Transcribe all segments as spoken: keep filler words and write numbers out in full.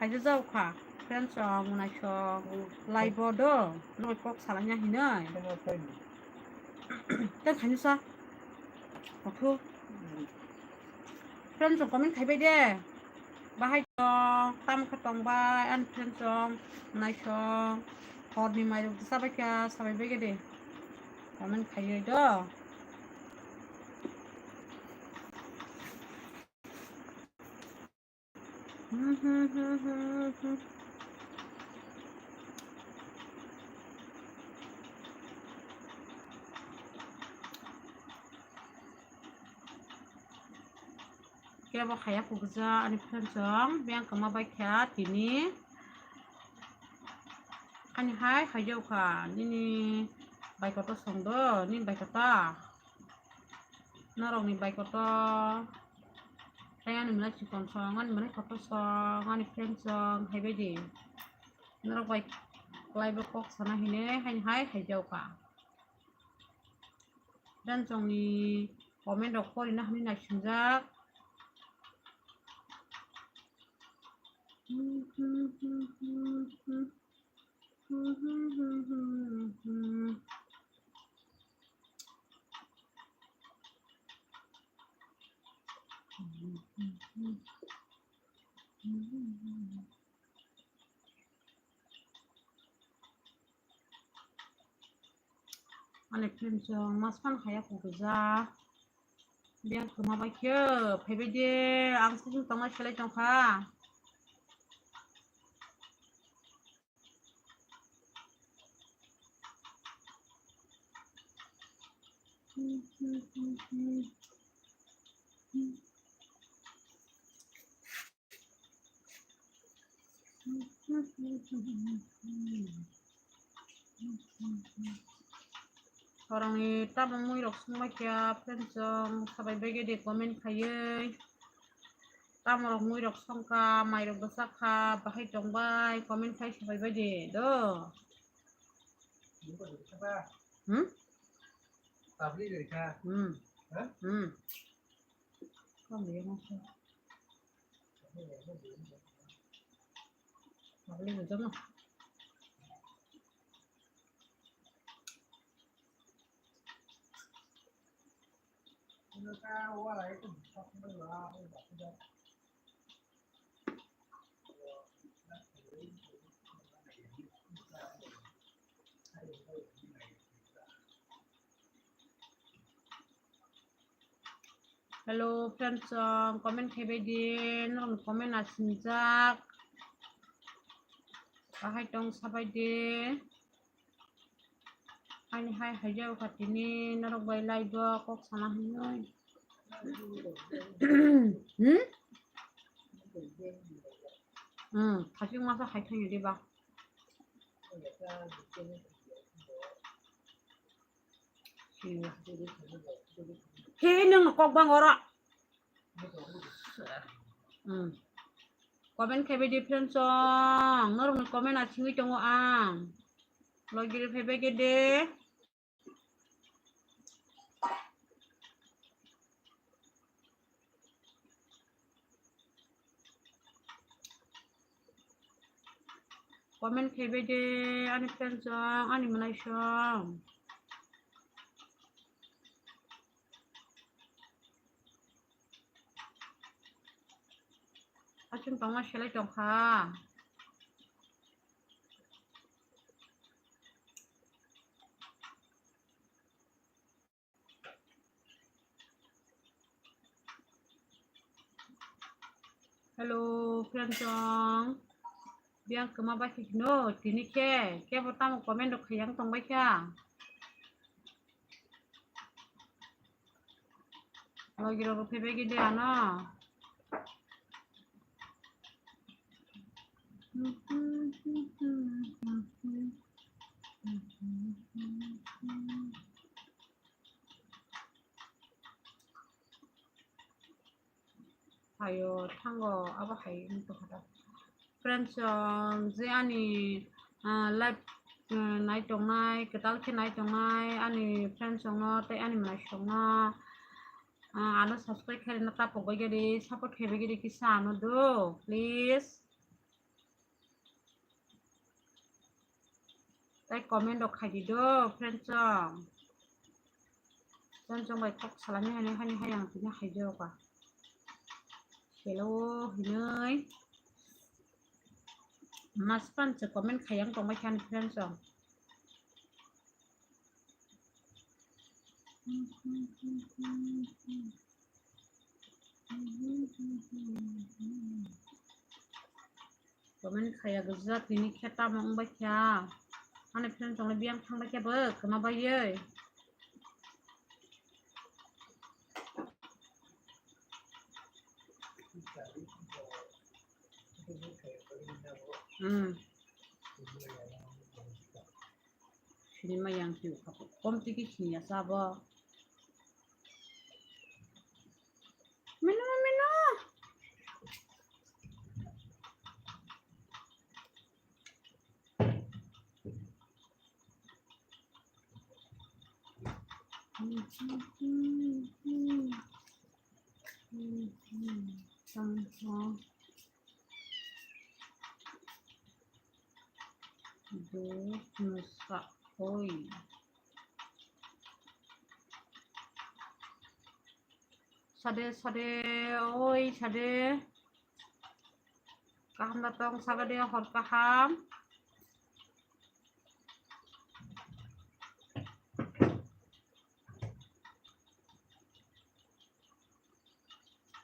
Kaisa jao kha, friends rok, mwnai sok, live o do, norok kok salaina hinoi. Tei khainwi sa. Okhu. Friends rok comment khaibai de. Bahai tong, tamo khe tong bai, ani friends rok, mwnai sok, horni mai rok chabai kha, sabai bai de. Comment khaiwi do. Kebo khaya kugja ani friends rok, biyang kama bai kha tini. Ani hai haijao kha, nini bai kotor song do, nini bai kotor. Norokni bai kotor. Tei ani mwnai chikon song, ani mwnai kotor song, ani friend song, hai bai di. Norok bai kwlaibo kok sana hine, haini hai haijao kha. Dan chongni comment rok porina hwnwi naisingjak. Ani friends rok masman khaya kugja. Biyang kama bai khe phaibai de, ang sising tongna selai tongkha. Horongni tamo mui rok songbai kha, friends rok sabai bai de comment khaiwi. Tamo rok mui rok songkha, mai rok bwsakha, bahai tongbai comment khai sabai bai de do. Hmm? Hmm. Hmm. Hello friends, um, comment khaibai di, norokni comment nasingjak. Bahai tong sabai di. Ani hai haijao kha tini norok bai live o kok sana hinwi. Hmm? Hmm, thasing masa hai thangya diba. He nung kok bang oro. Hmm. Comment khaibai di friends song. Norokni comment asingwi tongo ang. Logi rw phaibai khe de. Comment khaibai de ani friends song, ani mwnai song. Aswng tongma selai tongkha. Hello friends song, biyang kama bai khe no tini khe kebo tamo comment rok khaiyang tongbai kha. Logi rok rw phaibai khe de ano. Hayo thango abo hai wngtongkha. Friends song, je ani, ah, live, ah, nai tongnai, kwtal khe nai tongnai ani friends songno tei ani mwnai songno, ah, ano subscribe khairokno tapok bai gari, support khaibai gari kisa ano do, please. Tai comment rok khai di do, friends rok. Friends rok bai kok salami hani hani hai ang tini hai do ka. Hello, hinoi. Mas pan se comment khai ang tong bai khan, friends rok. Comment khaya gajak tini khe tamo wngbai kha. Ani friend chongle biyang thangbai khe bo kwma bai ye. Hmm. Sini ma yang hiu kha. Kom tiki sini ya sabo. Mino, mino. Duk nusa oi. Sade, sade, oi, sade. Kaham da tong, sagade, hor kaham.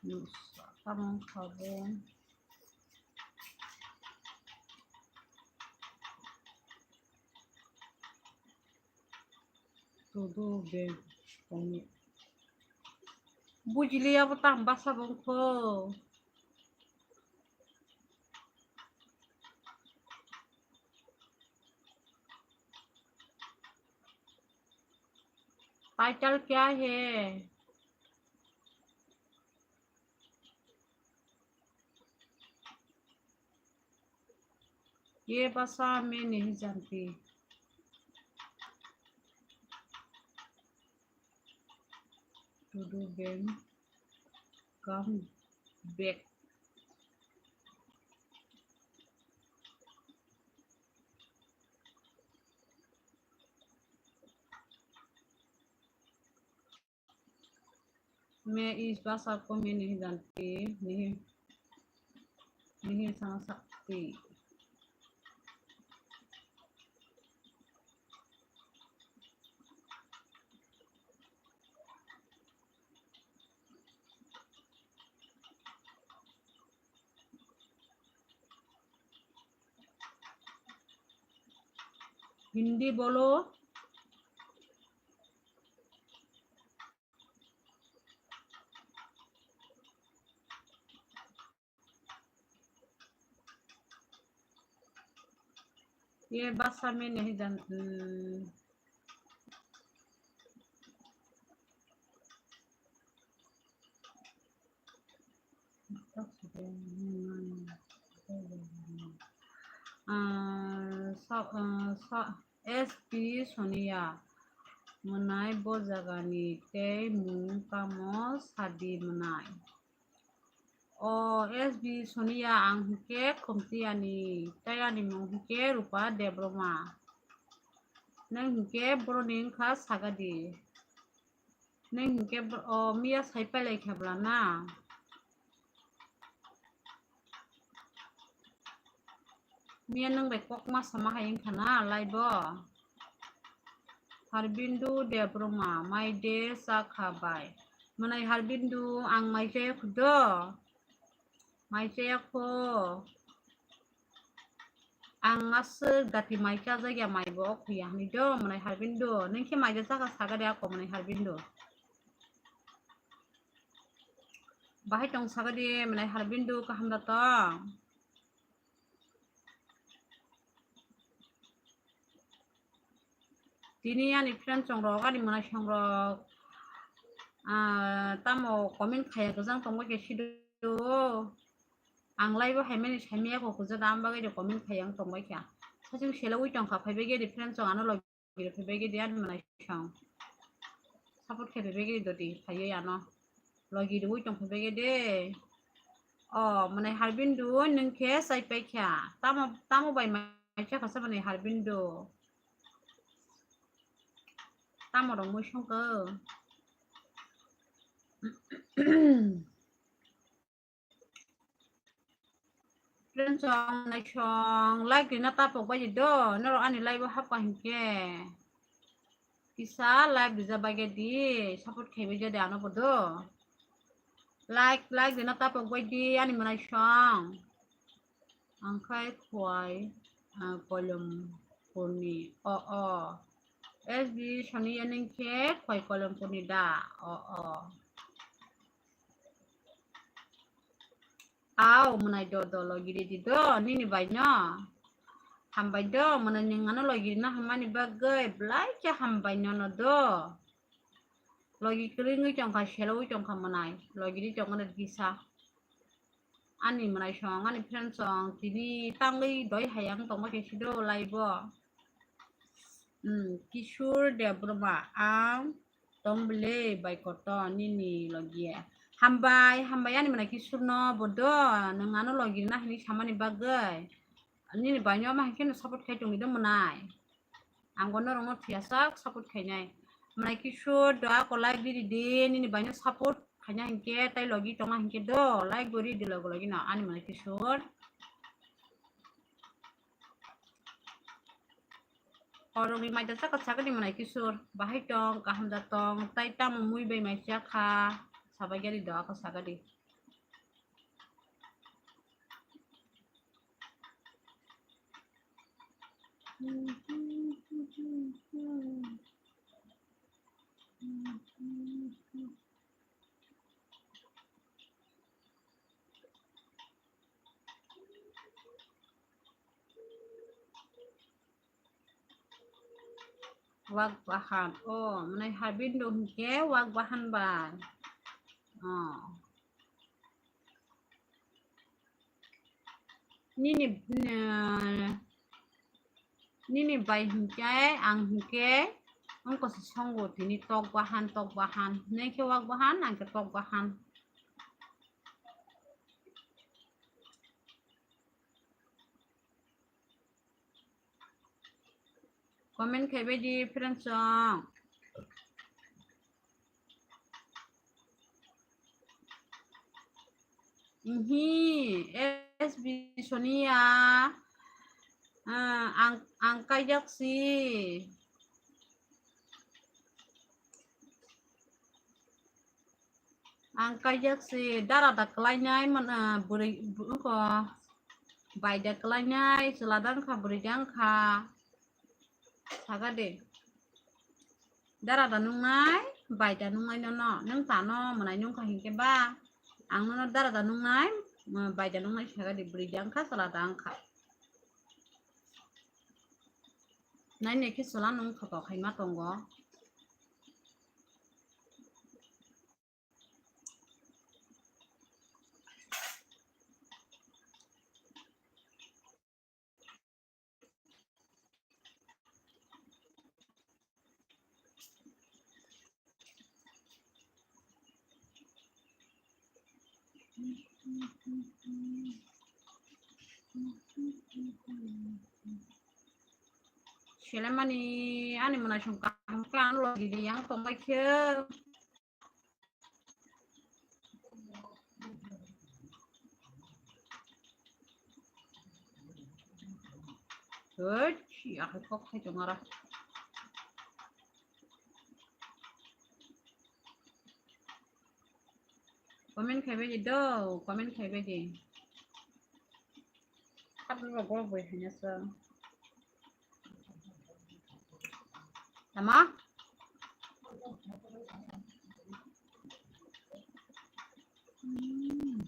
Nusa, tamong sabon. Todo ben kongni. Bujili abo tam basa bongkho. Title kya hai? Ye bhasha main nahi janti. Todo ben come back. Main is bhasha ko main nahi janti, nahi, nahi samajh sakti. Hindi bolo. Ye bhasha main nahi jan, hmm. Ah, sa, ah, sa, S P Sonia mwnai bo jagani tei mung tamo sadi mwnai. O S B Sonia, ang hinkhe Khumtiyani, tei ani mung hinkhe Rupa Debbarma. Nwng hinkhe boroni wngkha sagadi. Nwng hinkhe bo-, o miya sai pailai kha bwla na? Miya nwng bai kok ma sama hai wngkha na live o? Harbindu Debbarma, mai de cha kha bai? Mwnai Harbindu, ang mai chaya kho do. Mai chaya kho. Ang aswk dati mai chajak ya, mai bo o khuya hwnwi do, mwnai Harbindu. Nwng khe mai de cha kha sagadi ako, mwnai Harbindu. Bahai tong sagadi, mwnai Harbindu, kaham da tong? Tini ani friend chongrok, ani mwnaisongrok, ah, tamo comment khaya gajang tongbai khe sido. Ang live o haimani saimaya kho kujada, am bagwi de comment khaya ang tongbai kha. Sachung selogwi tongkha, phaibai gedi friend chong ano logi rw phaibai gedi ani mwnaisong. Support khe phaibai gedi doti phaiwi ano. Logi rwui tong phaibai gedi. O, mwnai Harbindu, nwng khe chai pai kha. Tamo, tamo bai mai chakha sa mwnai Harbindu. tamo rok mui songkha. Friends song, nai song, like rina tapok bai di do, norok ani live o hapkha hinkhe. Kisa like rija bai di, support khaibai jadi ano bo do. Like, like rina tapok bai di, ani mwnai song. Angkhai khwai, ah, Koilampurni, o, o. S B Sonia ningkhe khwai Koilampurni da, o, o. Au, mwnai do, do, logi ridi do, nini bai no. Hambai do, mwnai nwng ano logi rina hammani bagwi, belai khe hambai nono do. Logi kwrwi wngwi tongkha, selo wngwi tongkha mwnai, logi ri tongmani kisa. Ani mwnai song, ani friend song, tini tangwi doi hai ang tongma khe sido live o. Hmm, Kishore Debbarma, ang tong bwle bai koto nini logi. Hambai, hambai ani mwnai Kishore no bodo, nwng ano logi rina hini samani bagwi. Nini bai no ma hinkhe no support khai tongwi do mwnai. Ang bo norokno thwiyasak support khainai. Mwnai Kishore do ako like di di, nini bai no support khaina hinkhe, tai logi tongna hinkhe do, like bo ri di logi logi no, ani mwnai Kishore. Orokni mai da chaka chaka di mwnai Kishore, bahai tong, kaham da tong, tai tamo mui bai mai chakha, sabai gari do ako saga di. Wak bahan. Oh, mwnai habin do hinkhe wak bahan bai. Oh. Nini, eh, nini bai hinkhe, ang hinkhe, wngkha se songo tini tok bahan, tok bahan. Nini khe wak bahan, ang khe tok bahan. Comment khaibai di, friends song. Ihi, S B Sonia, ah, ang, ang kaijak si. Ang kaijak si dara da kwlainai man, ah, bwrwi, bu-, wngkha bai da kwlainai, chwla da wngkha, bwrwi da wngkha. Saga de. Dara da nungnai, bai da nungnai nono. Nwng tano mwnai nungkha hinkhe ba. Ang nono dara da nungnai, mm, bai da nungnai saga de, bwrwi da wngkha, chwla da wngkha. Nai nai khe chwla nung kha kok hai ma tongo. Selemani ani mwnai song kaham khe ang logi di yang tongbai khe. Hoi, si akhai kok khai tong ara. Comment khaibai di do, comment khaibai di. Khatro rok bo boi haina sa. Tama? Hmm.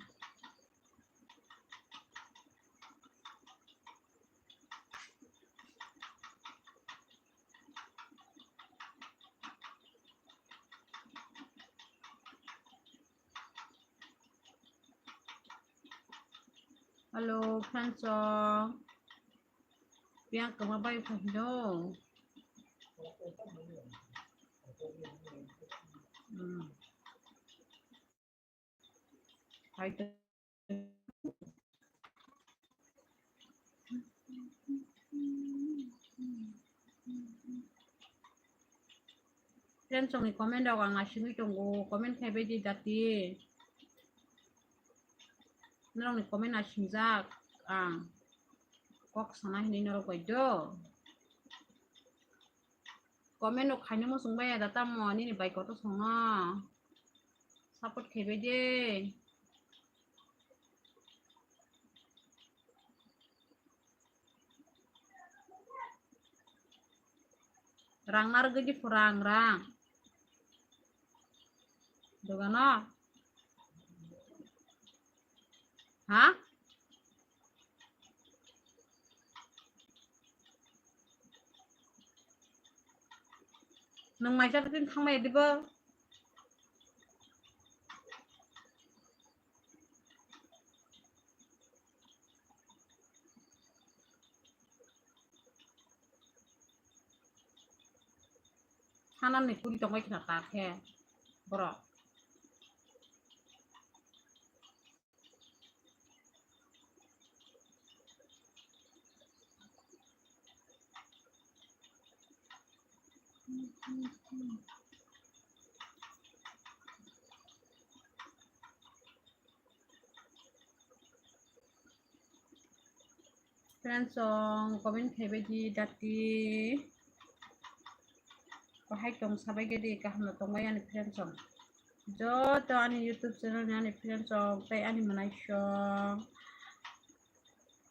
Hello, friends. Piang kama bai phai do. Hmm. Hai to. friends rokni comment rok ang naisingwi tongo, comment khaibai di dati. Norokni comment naisingjak ang, kok sana hinwi norok bai do. Comment rok khaina muchung bai ya da tamo, nini bai koto songo. Support khaibai de. Rang narwgwi di pho rang, rang. Dogano. Ha? Nwng mai chari tini thangmaya dibo? Hanani kuri tongbai khna ta khe borok. Friends rok comment khaibai di dati. Bahai tong sabai gedi kaham no tongbai ani friends rok. Joto ani YouTube channel ni ani friends rok tei ani mwnaisong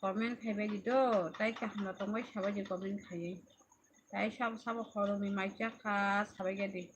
comment khaibai di do, tei kaham no tongbai sabai di comment khaiwi. Tei sabo sabo khoroknwi mai chakha sabai gedi.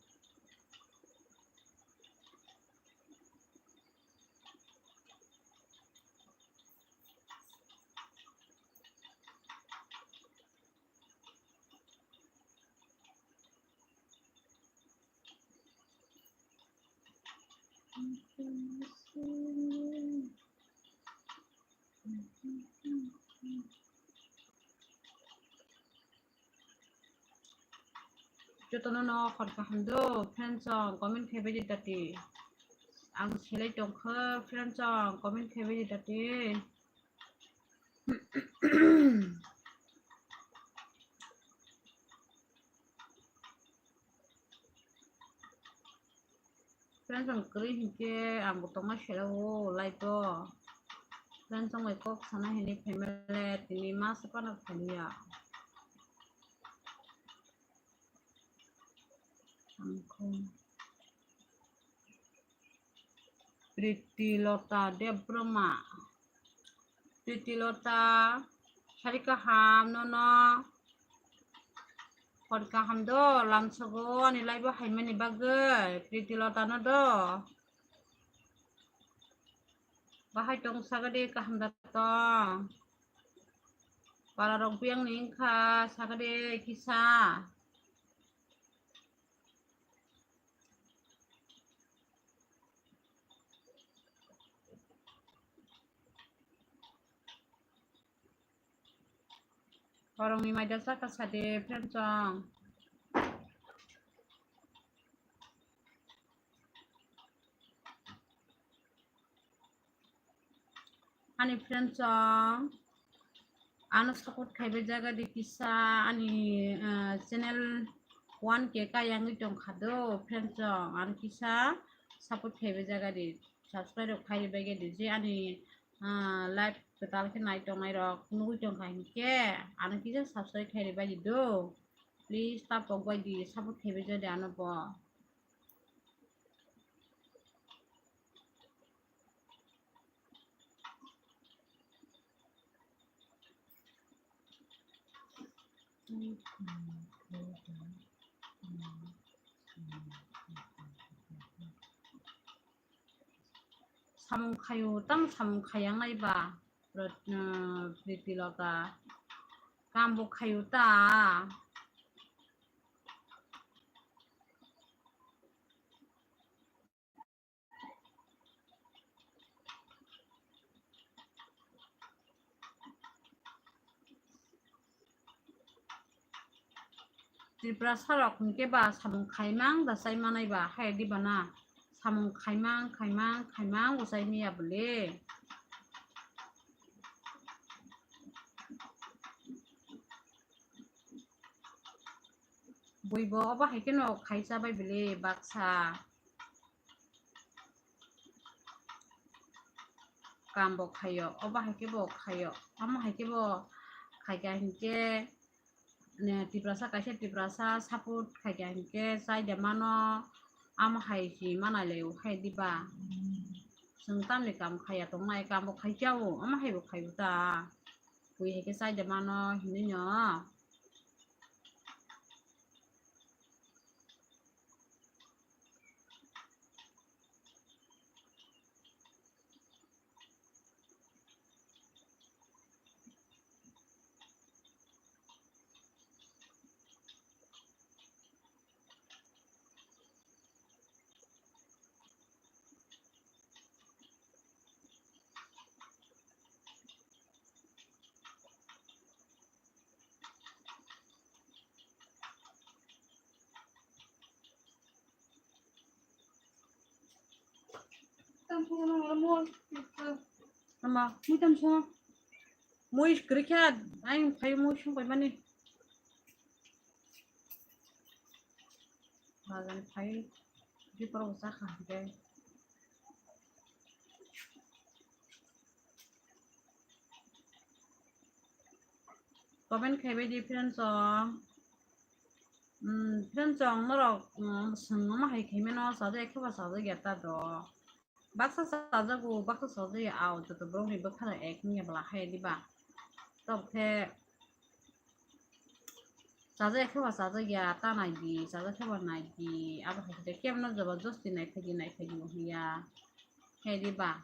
Jotono no hor kaham do, friends rok comment khaibai di dati. Ang selai tongkha, friends rok comment khaibai di dati. Friends rok kwrwi hinkhe ang bo tongma selao live o. Friends rok bai kok sana hinwi phaimale tini ma se phano phailiya. Ang kho. Priti Lota Debbarma. Priti Lota, sari kaham nono. Hor kaham do, lamsogo ani live o haimani bagwi. Priti Lota no do. Bahai tong sagadi kaham da tong. Para rok biyang ni wngkha sagadi kisa. Borokni maida saka sade friends rok. Ani friends rok, ano support khaibai jaga di kisa ani, ah, channel one K ka yangwi tongkha do friends rok, ano kisa support khaibai jaga di, subscribe rok khai ribai di je ani, ah, live kwtal khe nai tongnai rok nugwi tongkha hinkhe ano kisa subscribe khai ribai di do, please ta pok bai di support khaibai jaga di ano bo. Samung khayu tang samung khayang nai ba, Priti Lota. Kambo khayu ta. Tripura sarok hinkhe ba samung khaimang da chai manai ba, hai di bana samung khaimang, khaimang, khaimang bo chai miya bole. Bui bo obo hai kheno khai cha bai bili baksa. Kam bo khaio, obo hai khe bo khaio, omo hai khe bo khai kha hinkhe, ne, Tiprasa kaisa Tiprasa support khai kha hinkhe chai de mano, amo hai si manai lai o khai diba? Chwng tamni kam khaiya tongnai, kam bo khai kha o, omo hai bo khai o ta, bui hai khe chai de mano hinui no. Ama, mui tam sung. Mui kwrwi kha, ayang phai mui sung pai mani. Bazar phai, bipor bo cha kha hwnkhe. Comment khai bai di friends o. Hmm, friends o norok, hmm, swngma hai khai mano, sajak khe ba sajak ya ta do. Baksa sajak o, baksa sajak ya ao, joto borok ni bwkha no ek wngya bwla hai di ba. Tok khe sajak khe ba sajak ya ta nai di, sajak khe ba nai di. Abo hai khe kebo no jabardasti nai phai di, nai phai di hwnya. Hai di ba.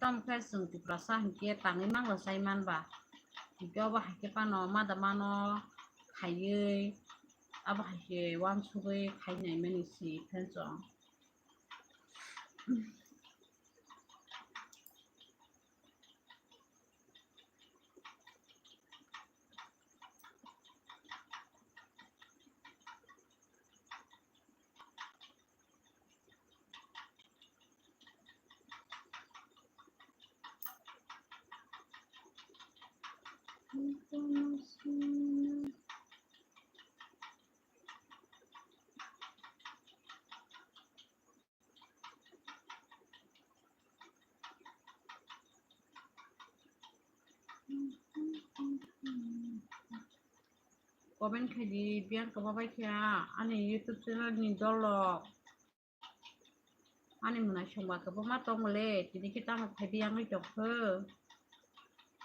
Tamo khe chwng Tiprasa hinkhe tangwi mangla chai manba. Hinkhe obo hai khe phano mada mano khaiwi, abo hai khe uansugwi khai nai mani si friends o. Comment khai di, Bianca babai khe ani YouTube channel ni dolo. Ani mwnai songba kwbangma tongmole, tini khe tamo phaibi yangwi tongkhe.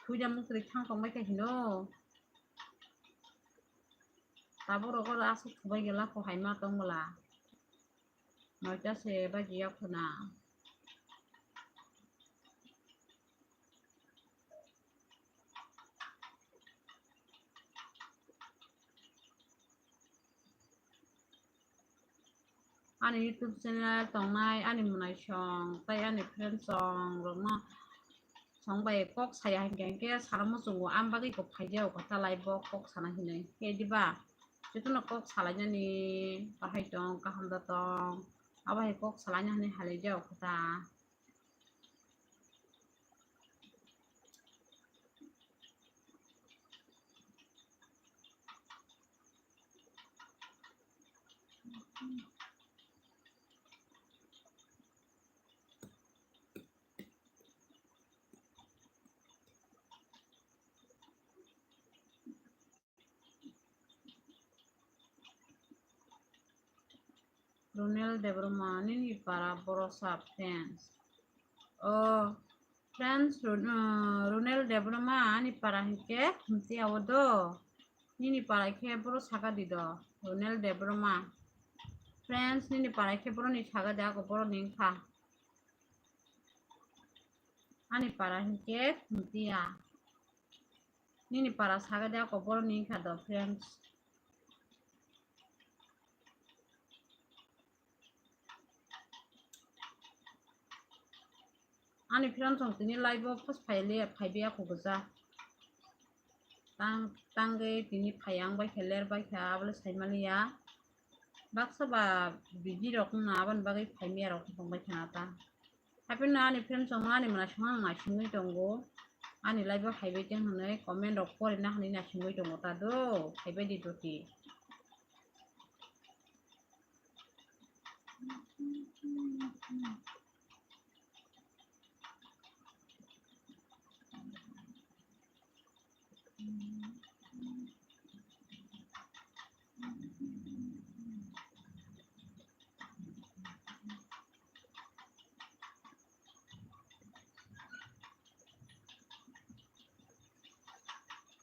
Thuida muktrwi thang tongbai khe hino. Tabuk rogo aswk thubai gela kho haima tongmwla. Noita se baji yakhwna. Ani YouTube channel tongnai ani mwnai song tei ani friend song rokno song bai kok saya hinkhe, hinkhe sana muchungo, ang bagwi kok phaidi o kwtal live o kok sana hinwi. Khe diba? Jotono kok salainani bahai tong, kaham da tong, abo hai kok salaina hinwi halai dia o kwtal. Ronel Debbarma, nini para borosa friends. O, friends, Ron-, uh, Ronel Debbarma, ani para hinkhe, hamti awo do. Nini para khe boro saka di do, Ronel Debbarma. Friends, nini para khe boro ni saka di, ako boro ni wngkha. Ani para hinkhe, hamti ya. Nini para saka de ako boro ni wngkha do, friends. Ani friends rok tini live o first phai le phai biya kho gwja. Tang, tangwi tini phai ang bai khe ler bai kha abole sai maliya. Baksa ba busy rok wngna aboni bagwi phai miya rok tong bai khana ta. Hapheno ani friends rok ani mwnai song ang naisingwi tongo. Ani live o phaibai teng hwnwi comment rok porina hwnwi naisingwi tongo ta do, phaibai di joti.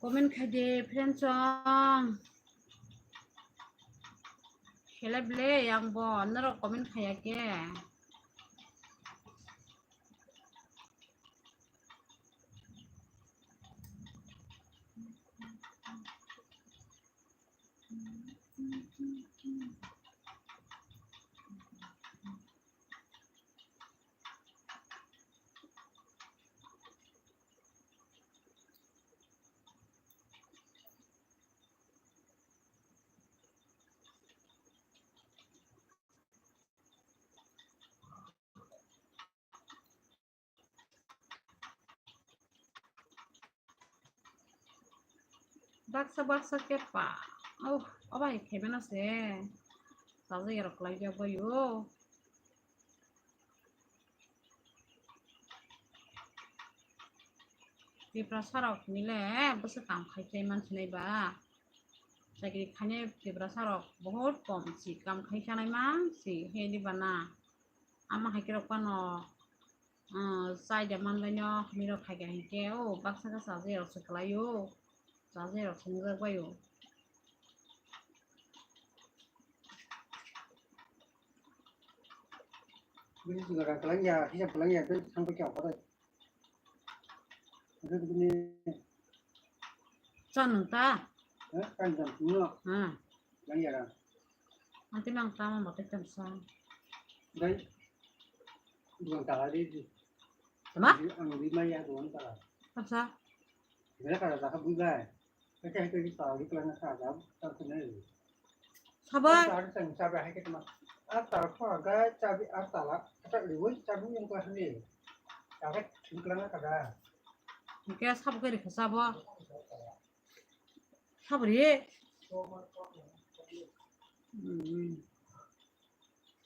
Comment khai de friend song. Khele ble yang bo norok comment khaya ke. Baksa baksa khe pa. Oh, obai khaimano se. Sajak yarok kwlai jak bai o. Tiprasa rok hinile bwswk kam khai chai man sinai ba. Chakri khainai Tiprasa rok bahut kom si kam khai chanai man si he di bana. Ama hai khe rok pano, ah, chai da man bai no hamya rok khai kha hinkhe o baksa khe sajak yarok se kwlai o. Sajak yarok se nujak bai o. Bini jora kwlangya, hisab kwlangya, tei thangbai khe okhoroi. Okhoroi bini. Cha nung ta? Eh, kan jam sini lo. Ha. Kwlangya ra. Nanti nang tama mate chamsa. Dai. Bukan tala di. Tama? Ang di maya bukan tala. Chamsa. Bila kada taka bukan. Kaya kaya di tala di kelana kada, tak kenal. Sabar. Tala sang sabar hai kita mah. Ah, tala kau agak cabi ah tala. Kata liwin cabi yang kau ni. Agak singkelana kada. Oke, sabar kiri ke sabar. Sabri. Hmm.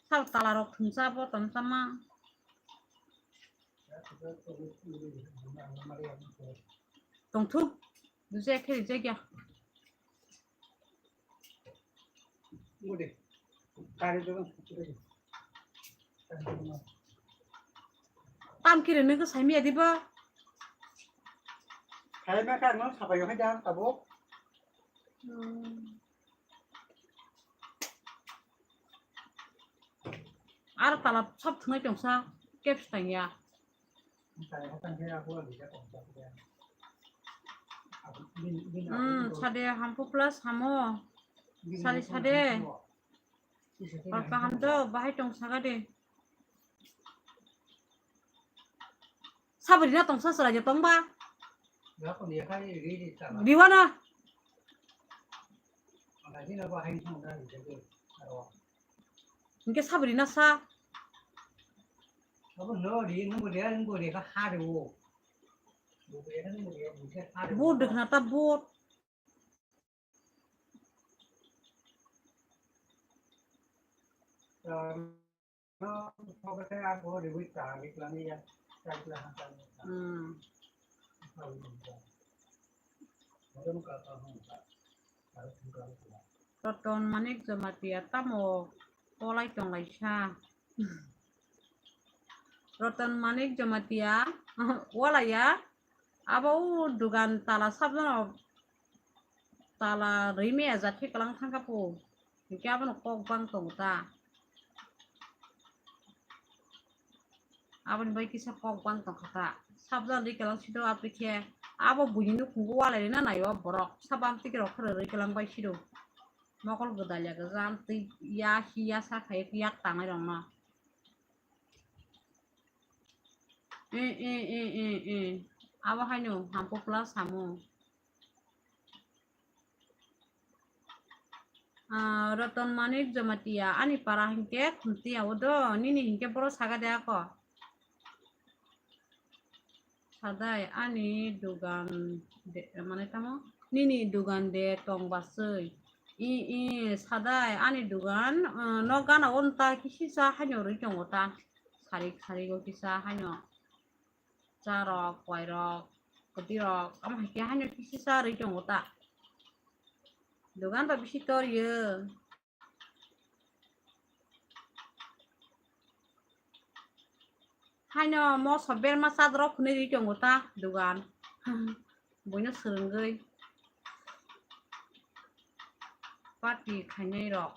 Sal tala rok thumsa bo tong sama. Tongthuk. Duje khe rijak ya. Tam kiri nungkhe saimaya diba? Saimaya khe ang no sabai hai jang tabuk. Hmm. Aro tala sab thwngnai tongsa, kebs tangya. Hmm, sade hampu plus hamo. Sali sade. Pal kaham do, bahai tong saga de. Sabri na tongsa sala je tongba. Riwana. Hingke sabri na sa. Bur dekna ta bur. Hmm. Roton Manik Jamatia tamo kolai tonglaisa. Roton Manik Jamatia walaya abo o dugan tala sabjano tala rwi maya jat khe kwlang thangkha po. Hinkhe abono kok bang tongo ta. Aboni bai kisa kok bang tongkha ta. Sabjani rwi kwlang sido abri khe abo buini nukhungo walai rina naio borok. Sabo amtwi rok khoro rwi kwlang bai sido. Mokol gwdalya gwja amtwi ya hi ya sa khai yak tangnai rokno. Eh, eh, eh, eh, eh. Abo haino hampu plus hamo. Ah, Roton Manik Jamatia, ani para hinkhe khumtiya o do, nini hinkhe boro saga de ako. Sadai ani dugan de, mane tamo nini dugan de tong basui. I, i, sadai ani dugan, uh, no gana on ta kisi sa hanyo rui tongo ta. Sari, sari go kisa hanyo. Charok, koirok, kotirok, amo hai khe haino kisi sa rui tongo ta. Dugan ba bisi tor yo. Haino moso berma chadrok hwnwi rui tongo ta dugan. Buino swrwngwi. Party khainai rok.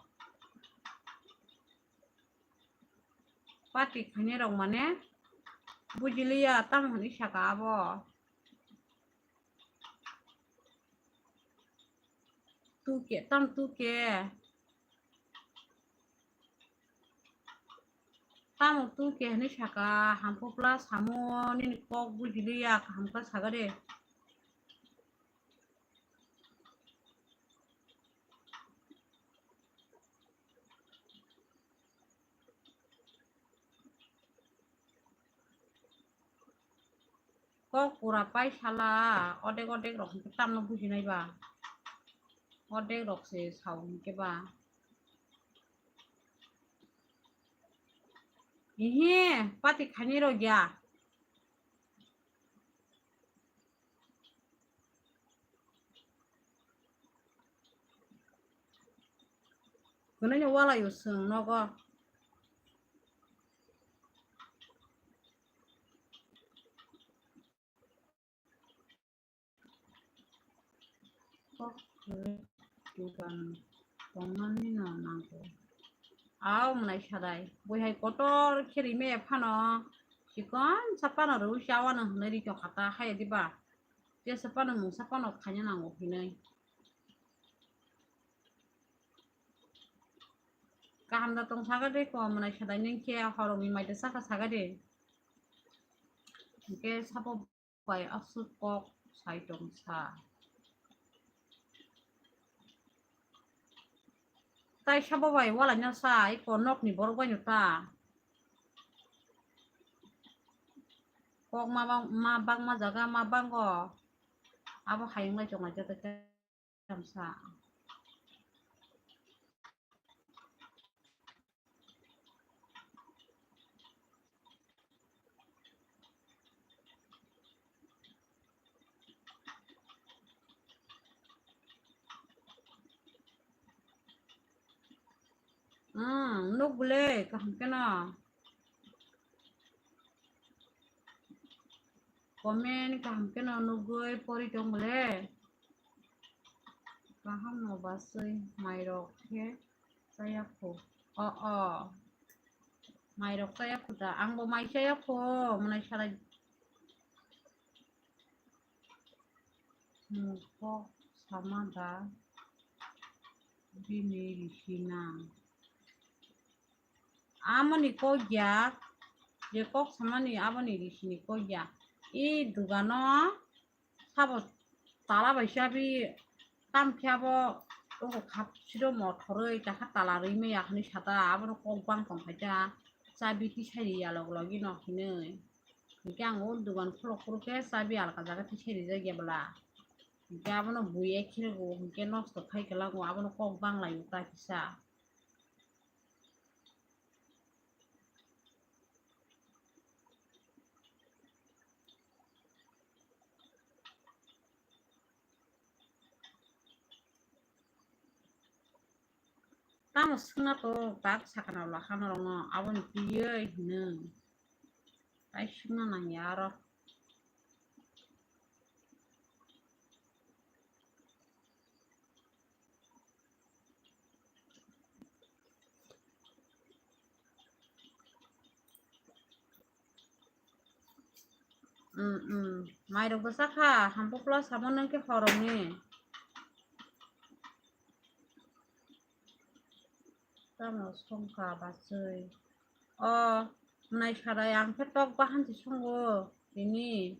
Party khainai rok mane bujiliya tamo hwnwi saka abo. Tuke, tam tuke. Tamo tuke hwnwi saka, hampopla samo nini kok bujiliya kaham khe saka de. Kok pura pai sala, odek odek rok hwnkhe tamno bujinai ba. Odek rok se sao hwnkhe ba. Ihi, pati khainai rok ya. Kwnaino walaio chwng nogo. Kok kwrwi dugan tongmani no nango. Au mwnai sadai. Bui hai kotor khe rimaya phano chikon sa phano rwui chawano hwnwi ri tongkha ta, haya diba? Jesa phano mungsa phano khaina nango hinwi. Kaham da tong saka de ko mwnai sadai nung khe horokni mai da saka saka de. Hwnkhe sabo bai aswk kok sai tong sa. Tai sabo bai walaino sa, iko nokni borok baino ta. Kok ma bang-, ma bangma jaga ma bango. Abo hayung lai chonglai jata khe. Tamsa. Hmm, nuk bole, kaham keno. Comment kaham keno nugwi pori tong bole. Kaham no baswi mairok khe chaya khu. O, o. Mairok chaya khu da. Angbo mai chaya khu. Mwnai salai. Hmm, kok sama da bini risina. Amoni kok ya, je kok samani aboni risini kok ya. I dugano sabo tala bai chabi tam khe abo oko khap siro mothoroi chakha tala rwi maya hwnwi sata abono kok bang tong khaita chabi tisari ya log logi no hinwi. Hinkhe ang o dugan khuluk khuluk khe chabi alka jaga tisai rijak ya bwla. Hinkhe abono bui ekhe rwgo hinkhe nosto khai kwlago abono kok bang lai ta kisa. Tamo swngna to tak sakana lakha norokno aboni twiwi hwnwi. Tai swngna nangya aro. Mm, mm. Mairok bwsa kha, hambo plus samo nang khe horokni. Tamo songkha bachwi. O, mwnai sarai ang khe tok bahan se songo tini.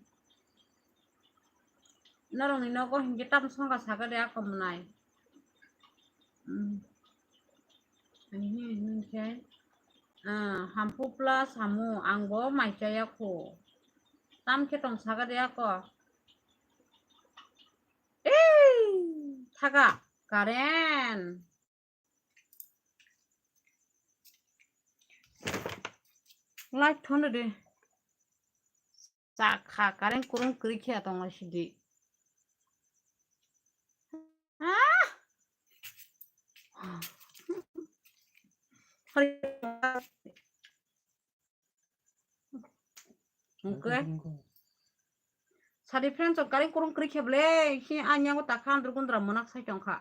Norokni nogo hinkhe tamo songkha sakha de ako mwnai. Mm. Hinkhe, ah, hampu plus hamu, ang bo mai chaya kho. Tam khe tong saga de ako. Ei, thaga, current. Light thon de. Chakha, current kurung kwrwi khe tong lai sidi. Ah! Hwnkhe? Sadi friends, o current kurung kwrwi khe ble, si ani yango takha andro gundra mwnak sai tongkha.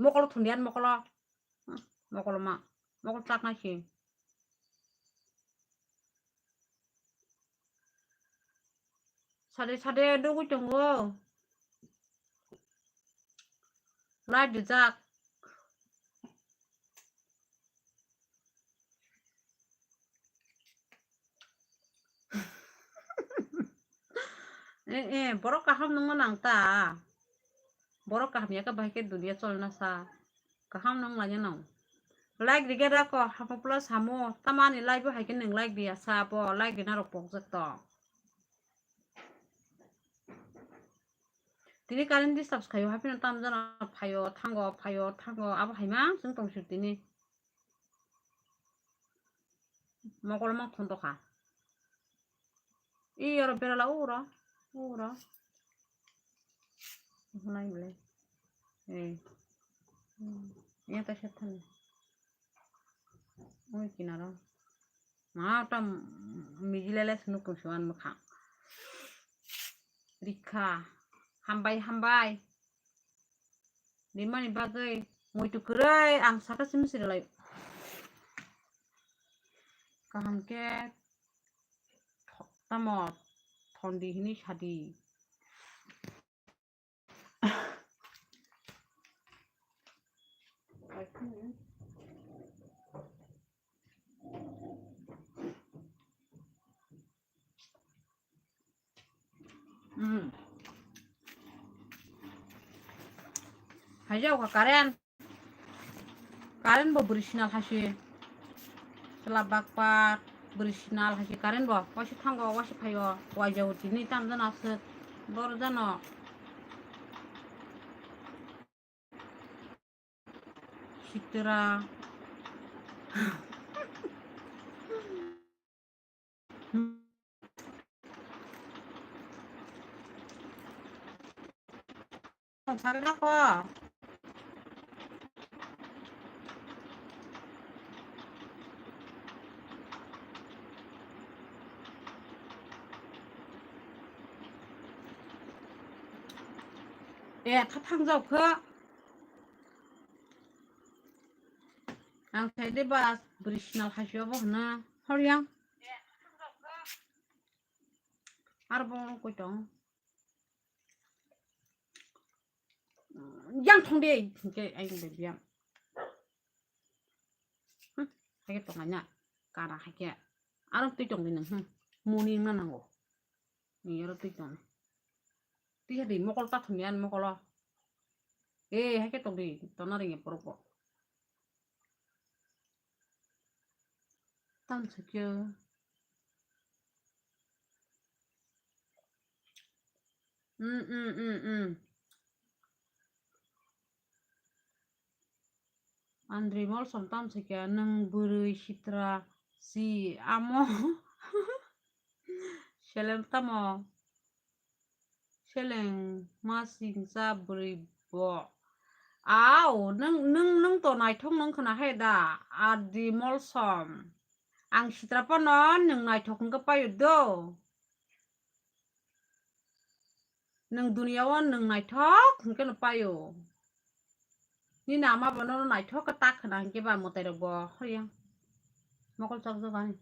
Mokolo thundiyan mokolo. Mokolo ma. Mokolo chaknai si. Sade sade dugui tongo. Light rijak. Eh, eh, borok kaham nungma nang ta. Borok kaham ya khe bahai khe dunia cholna sa. Kaham nung lanya nung. Like rige da ko, hamo plus hamo. Tamani like bo hai khe nung like diya sa bo. Like rina rok pokjak to. Tini current disturb khayo, haphino tam jana phayo, thango, phayo, thango. Abo hai ma chwng tong sir tini. Mokol mang thon tokha. I oro berala uro, uro. Hunai bole. Eh. Hmm. Iya ta sethani. Oi kinaro. Ma ta mijilele sunu kusuan mukha. Rikha. Hambai, hambai. Rimani bagwi muitu kwrwi ang saka simi sirlai. Kaham khe tho-, tamo thondi hini sadi. Hmm. Haijao ka current. Current bo bwrwi sinal haisi. Chwla bakpar bwrwi sinal haisi current bo. Waisa thango, waisa phaio. Waijao tini tam jana aswk. Bor jano. Sitra. Eh, kha thangjak kha. Ang sai de ba bwrwi sinal haisi obo hwnna. Hor yang. Aro bo koi tong. Yang thong de, hingke ayang de biyang. Hmm, haike tongnai na, kara haike. Aro twi tong di nang, hmm. Muni wngna nango. Ni aro twi tong. Twi ha di, mokol ta thumya, mokolo. Eh, haike tong di, tona ringe poroko. Tam sakya. Mm, mm, mm, mm. Andri Molsom tam sakya, nwng bwrwi sitra si amo. Seleng tamo. Seleng ma singcha bwrwi bo. Au, nwng, nwng, nwng to naithok nwng khna hai da, Adi Molsom. Ang sitra phano nwng naithok hwnkhe paio do. Nwng duniya o nwng naithok hwnkhe no paio. Nini ama bo nono naithok khe tak khna hinkhe ba mwtai rok bo hoyang. Mokol chokjak ani.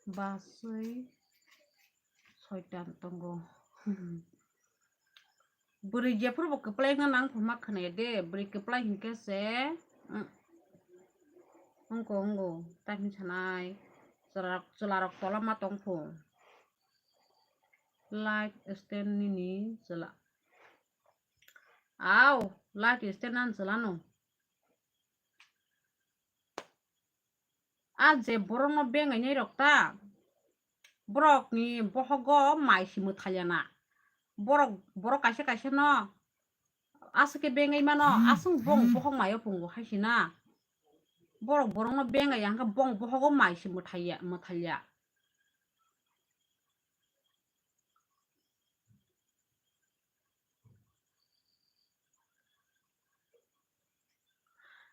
Basui soitan tongo. Bwrwi jephuru bo kwplai wngna nang phuru ma khwnaya de, bwrwi kwplai hinkhe se, mm, wngkho, wngkho, ta hinwi sanai, chwla, chwlarok tola ma tong phu. Light stand nini chwla. Au, light stand an chwlano. A je borokno bengainai rok ta, borokni bohogo mai si mwthalyana. Borok, borok kaisa kaisa no aswk khe bengai mano, aswk bong bohok maio pungo hai sina. Borok borokno bengai ya hwnkhe bong bohogo mai si mwthaiya, mwthalya.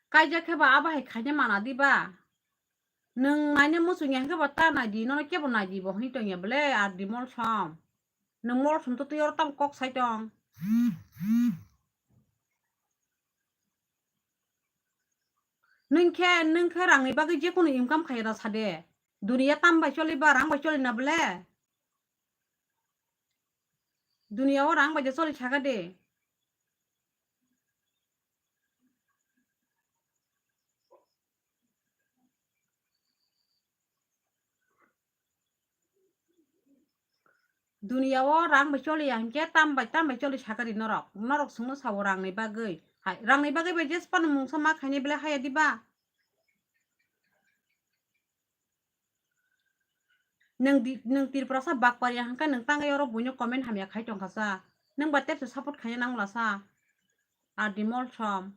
Kaijak khe ba abo hai khaina mana di ba? Nwng naina muchung ya hwnkhe ba ta nai di, nono kebo nai di bo hwnwi tong ya bwle, R D Molsom. Nwng Molsom to twi oro tamo kok sai tong. Nwng khe, nwng khe rangni bagwi jekunu income khaiya da sade. Duniya tam bai choli ba rang bai choli na bwle? Duniya o rang bai de choli saka de. Duniya o rang bai choli ya hwnkhe tam bai, tam bai choli sakari norok. Norok sungno sao rangni bagwi. Hai, rangni bagwi bai jesphano mungsa ma khainai belai haya diba? Nwng di, nwng Tripurasa bakpari ya hwnkhe nwng tangwi oro buino comment hamya khai tongkha sa. Nwng ba tepse support khaina nang la sa. R D Molsom.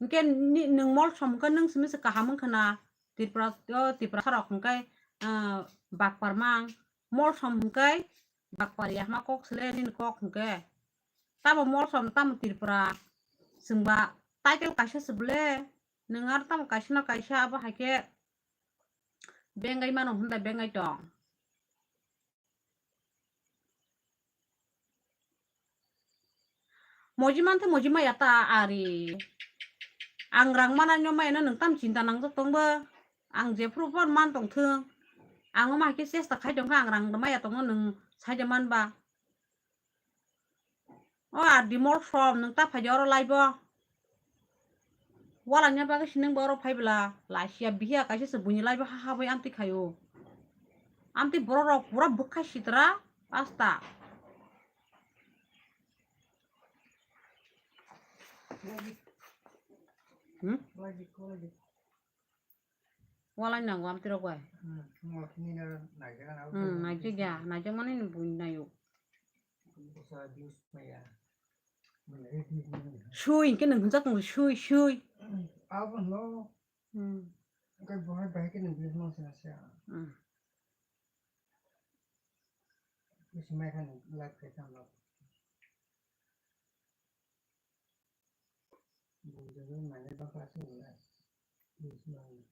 Hwnkhe ni, nwng Molsom hwnkhe nwng simi se kaham wngkha na, Tripura, o Tripura rok hwnkhe, ah, bakpar mang. Molsom hwnkhe bakpar ya hwnma kok sele nini kok hwnkhe. Tamo Molsom tamo Tripura, chwngba title kaisa se bwle, nwng aro tamo kaisa no kaisa abo hai khe bengai mano hwnda bengai tong. Moji manthe moji maya ta ari. Ang rang manai no maya no nwng tam chinta nangjak tong bo. Ang jephru phan man tong thung. Ang o ma hai khe chesta khai tong kha, ang rang maya tong no nwng sai de man ba. O R D Molsom, nwng ta phai de oro live o. Wala nya bagwi si nwng bo oro phai bwla. Lasia bihiya kaisa se buini live o ha habwi amtwi khaio. Amtwi borok rok pura bwkha sitra pasta. Hmm? Walai nango amtwi rok bai. Hmm, mo kini na naijak na. Hmm, naijak ya, naijak mani ni buini naio. Sui, hwnkhe nwng hwnjak tongo, sui, sui. Abo no. Hmm. Hwnkhe bo hai bahai khe nwng business man se nang se. Hmm. Bisi mai kha nwng live khai tang lo. Buini jagao nai nai bakha se nwng live. Business man.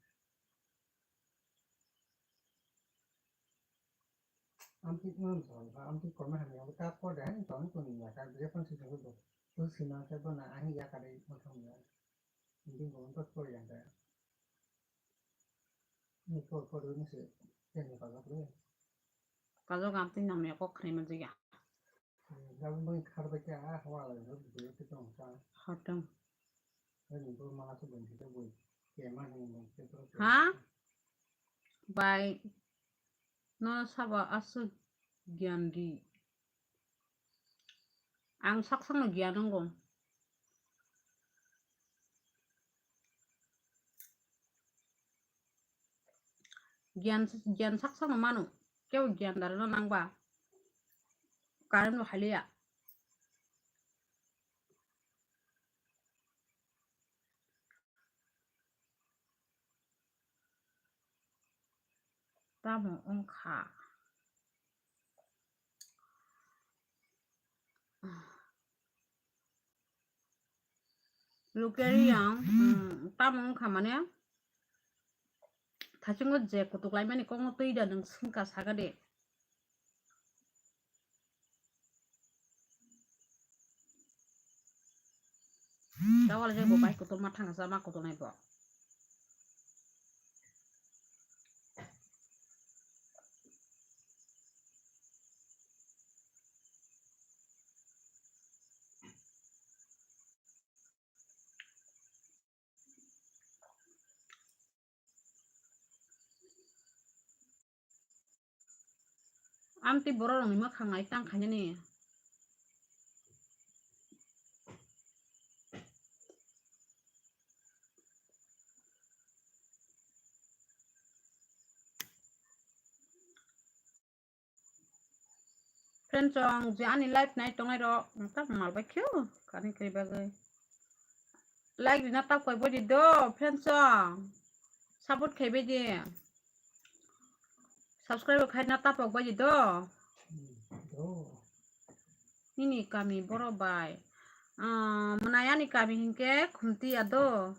Amtwi wng tong kha, amtwi korma hamya bo ta kor de, tong tong ya ka, je pon si tong do. Tu si ma se bo na, ani ya ka de mo thang ya. Hindi mo to kor ya ka. Ni kor kor ni se, ken ni ka lo. Ka lo amtwi nang ne ko khre ma jiga. Jabon bang khar ba kya, ah, hwa la, do, do, do, tong ka. Hotong. Ani bo ma se bon, do, bo. Ke ma ni mo, ke to. Ha? Bai no sabo aswk giyan di. Ang sak sakno giyan wngo. Giyan, giyan sak sakno mano. Kebo giyan darino nangba. Current bo haliya. Tamo wngkha? Lukeriang, mm, tamo wngkha mane, thasingo je kutuk laimani kokno twi da nwng swngkha saka de. Tawal je bo bai kutul ma thang sa ma kutul nai bo. Amtwi borok rokni mwkhang nai tang khainani. Friend chong je ani live nai tongnai rok, ta mal bai kheo, kani kri bagwi. Like rina tap koi bodi do, friend chong. Support khai bodi. Subscribe khai na tap koi bodi do. Nini kami boro bai. Ah, mwnai ani kami hinkhe Khumti ado.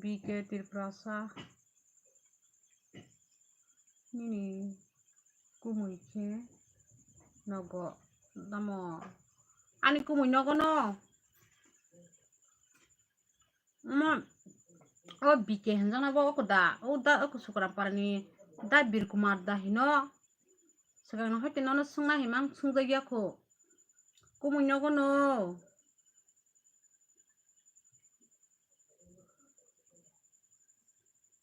B K Tiprasa. Nini kumui khe nogo tamo? Ani kumui nogo no? Omo, o B K hinjaknai bo oko da, o da oko Sukramparani da Bir Kumar da hino. Swkangno hai tei nono swngna himang swngjakya kho. Kumui nogo no?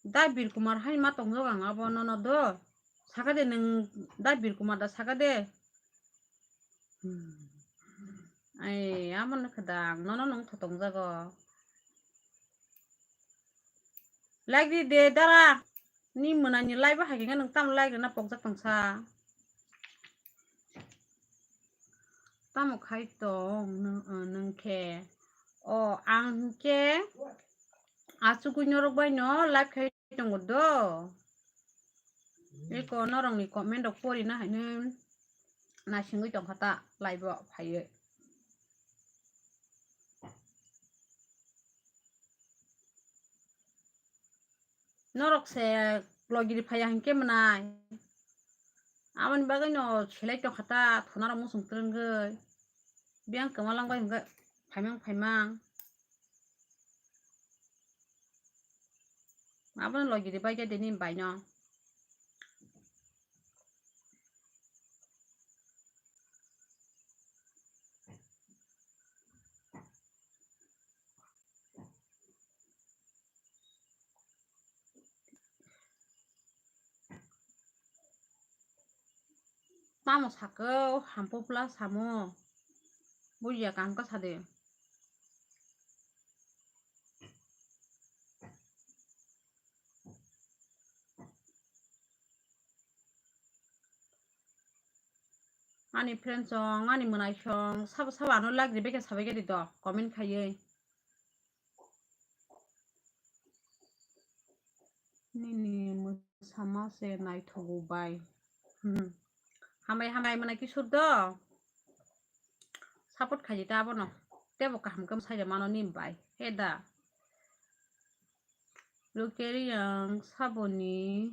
Da Bir Kumar hai ma tongjak ang abo nono do. Saka de nwng da Bir Kumar da saka de. Hmm. Ai, amo no khwdang, nono nwng tho tongjago. Like di de dara. Ni mwnani live bo hai khe nwng tamo like rwna pokjak tongsa. Tamo khai tong nwng, nwng khe. O, ang hinkhe achugwi norok bai no live khai tongo do. Eko norokni comment rok porina haino naisingwi tongkha ta live o phaiwi. Norok se logiri phaiya hinkhe mwnai. Aboni bagwi no selai tongkha ta thunarok muchung twrwngwi. Biyang kwma langbai hinkhe phaimang phaimang. Abono logiri bai khe de nini bai no. Tamo sakhe o hampu pla samo. Bujiya kaham khe sade. Ani friend song, ani mwnai song, sabo sabo ano like ribekhe sabai khe di to, comment khaiwi. Nini mwsama se naithogo bai. Hmm. Hambai hambai mwnai kisur do. Support khaidi ta abono. Tebo kaham khe mwsai mano ni bai. He da. Lukeri yang saboni.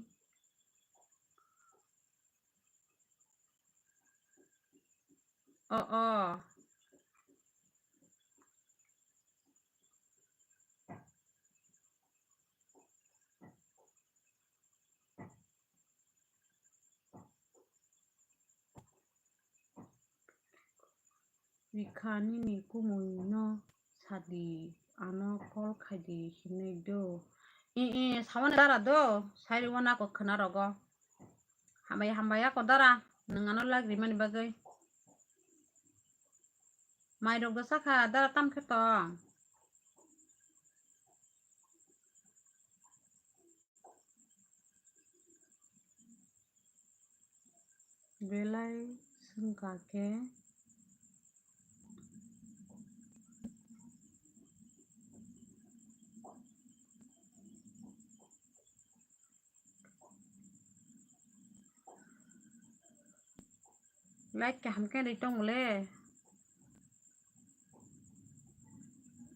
O, o. Rikha nini kumui no sadi, ano call khaidi hinwi do. I, i, samani dara do, sairi wana ko khwna rogo. Hambai, hambai ako dara, nwng ano like rimani bagwi. Mai rok do sakha, dara tam khe tong. Belai swngkha khe. Like kaham khe ri tong le.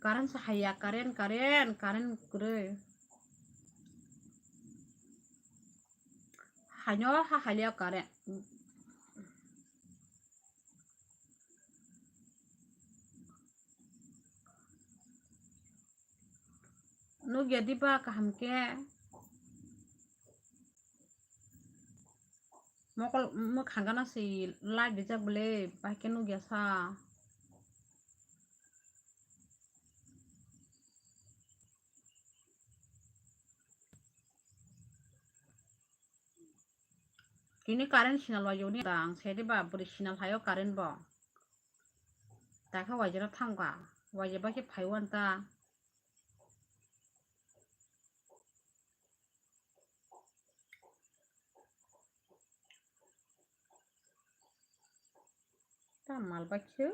Current sa haya, current, current, current kwrwi. Haino ha haliya current. Nugya diba kaham khe? Mokol mwkhang gana se live rijak bwle, bai khe nugya sa. Tini current sinal wajak ni dang, sedi ba bwrwi sinal hayo current bo. Takha waijak thangkha, waijak bai khe phaiwan ta. Ta mal bakhe.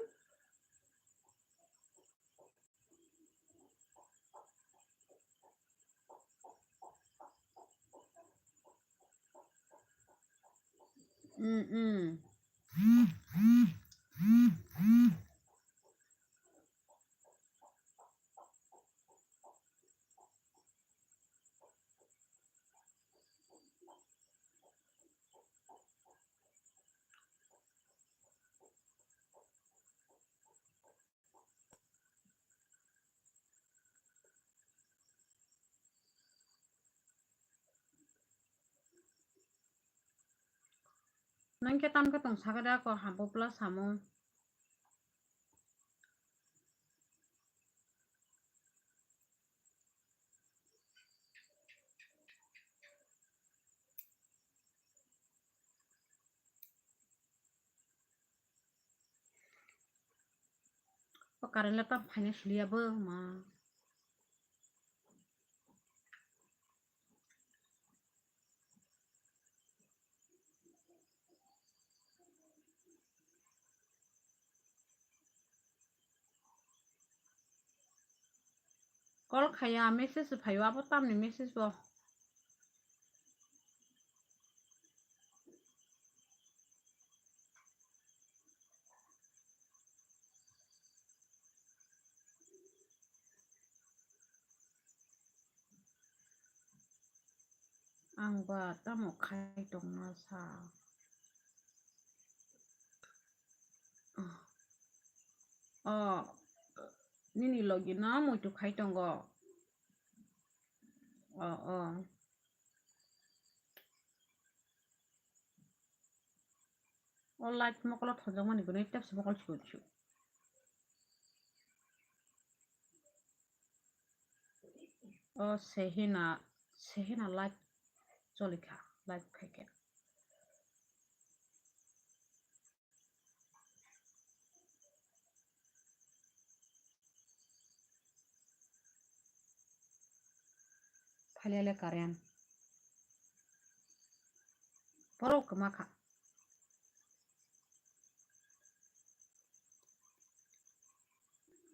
Mm, mm. Nang khe tam khe tong sakha de ako hambo plus samung. O current le tam phaina siliya bo ma. Call khaya, message phaio, abo tamni message bo. Ang ba tamo khai tongma sa. O, nini logi no muitu khai tongo. O, o. O light mokolo thonjakmani gwnwi tepsa mokol sibui sibui. O Sehina, Sehina light cholikha, light phaikha. Phailele current. Borok kwma kha.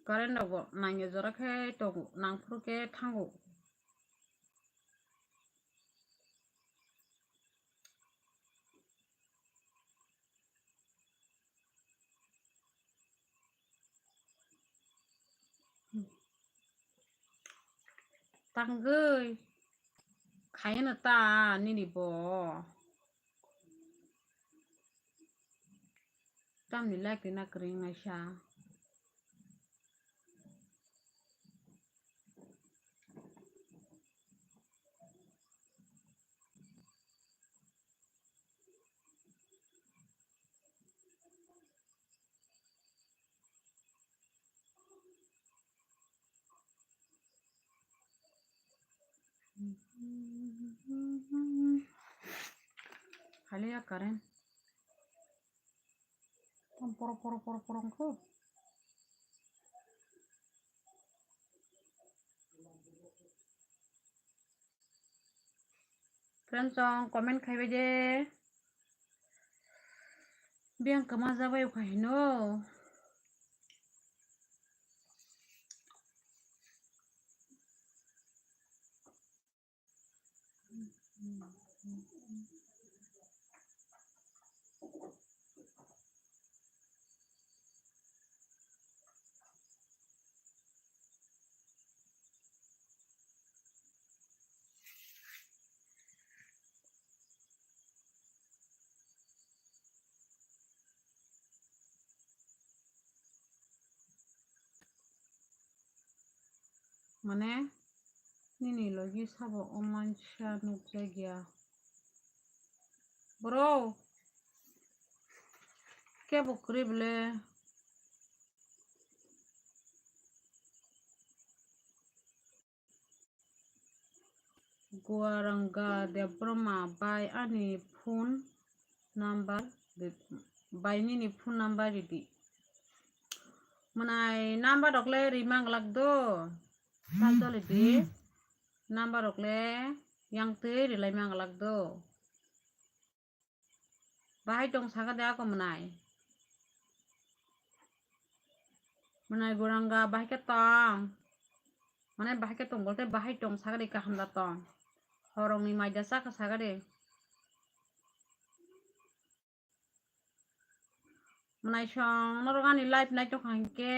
Current rok bo nangya jora khe tongo, nangphuru khe thango. Tangwi khayana ta nini bo. Tamni like rina kwrwng naisa. Haliya current. Tam poro, poro, poro, poro wngkho. Friends, chwng comment khaibai de. Biyang kwma jabai ukha hino. Mane, nini logi sabo o mansa nukjakya. Bro, kebo kwrwi bwle? Guaranga Debbarma bai ani phone number ri-, bai nini phone number ridi. Mwnai number rok le rima glak do. Sal choli di. Number rok le yang twi rilai ma glak do. Bahai tong saka de ako mwnai. Mwnai Guranga bahai khe tong. Mane bahai khe tong bolte bahai tong sagadi kaham da tong. Horongni maida chakha sagadi. Mwnai song norok ani live nai tongkha hinkhe,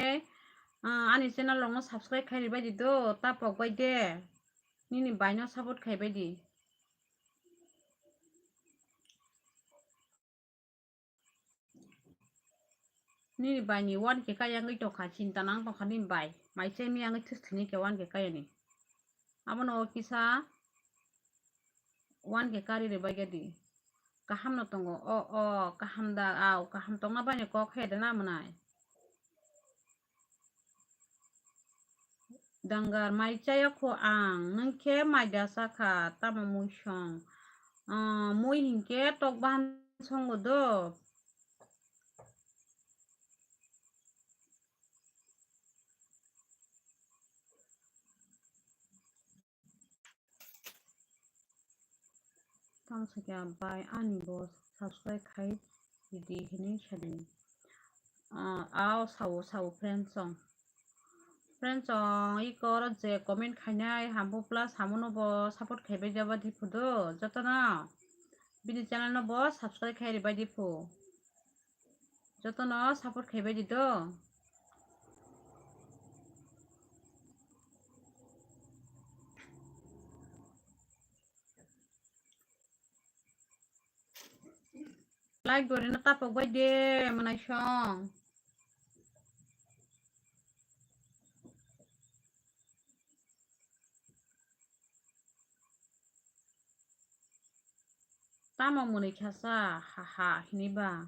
ah, ani channel rokno subscribe khai ribai di do, ta pok bai de. Nini bai no support khai bai di. Nini bai ni one K kaya wngwi tongkha, chinta nang tongkha nini bai. Mai chemi wngwi thus thini khe one K kaya ni. Abono o kisa one K kari ribai di. Kaham no tongo. O, o, kaham da, au, kaham tongna bai ni kok he de na mwnai. Dangar mai chaya kho ang, nwng khe mai da chakha, tamo mui song? Ah, mui hinkhe tok bahan songo do. Tamo sakya bai ani bo subscribe khai di hinwi sadi. Ah, ao sao sao friends song. Friends song iko oro je comment khainai hambo plus hamono bo support khaibai jaba di phudo jotono. Bini channel no bo subscribe khai ribai di phu. Jotono support khaibai di do. Like gorina tapok bai de mwnai song. Tamo mwnwi khasa, ha ha, hini ba.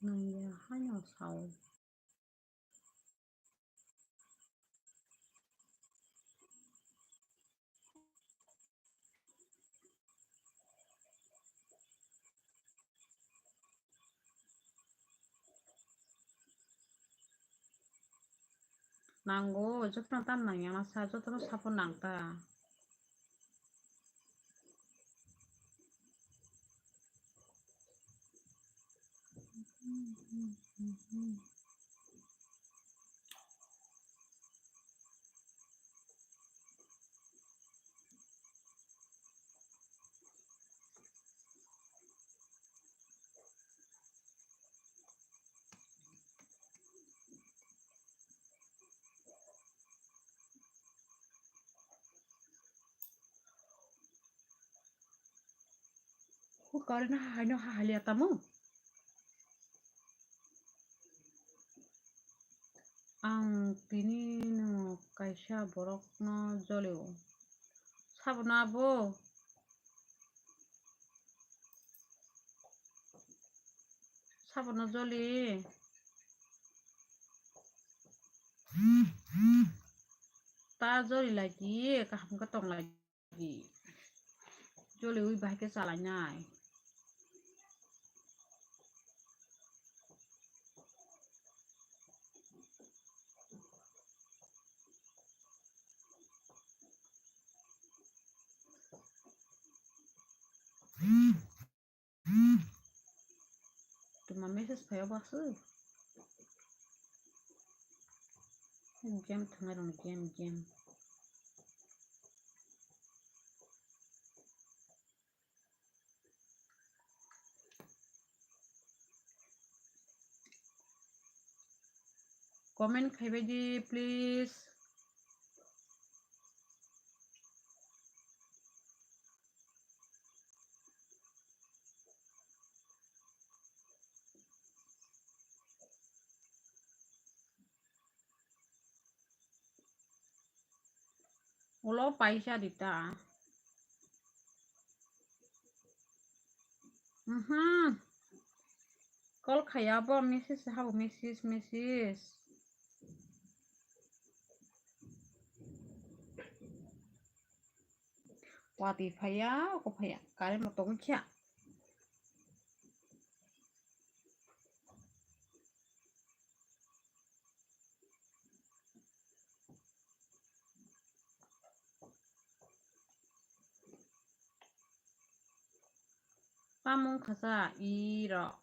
Nangya haino sao. Nango, jotono tam nangya masa, jotono support nang ta. Hukari na hahai no hahai liya tamo. Ang tini no kaisa borok no jolio. Sabo na bo? Sabo no joli? Ta joli lagi, kaham khe tong lagi. Joliwi bahai khe chalainai. Tuma message phaiya baksa. Game thangna rong game, game. Comment khaibai di, please. Ulo paisa dita. Mhm. Call khaya bo message habo message, message. Watwi phaiya, oko phaiya. Current bo tongwi kha. Tamo wngkha sa i rok.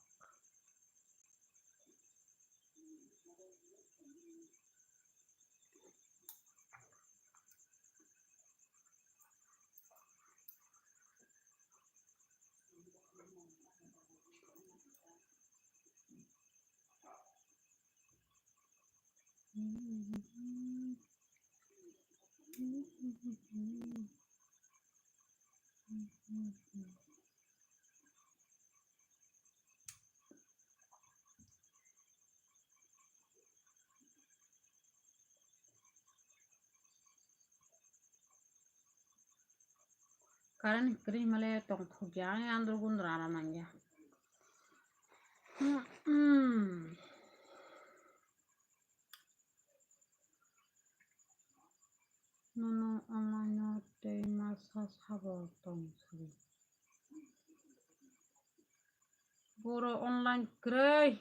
Current kwrwi himale tongthokya, ani andro gundro aram nangya. Nono amaino tei masa sabo tong sidi. Boro online kwrwi.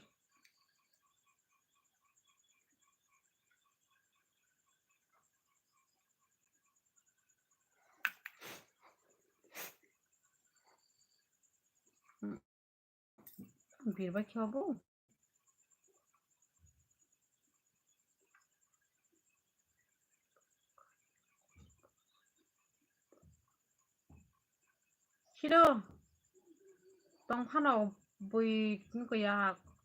Birba khe obo. Siro tong phano bui nukya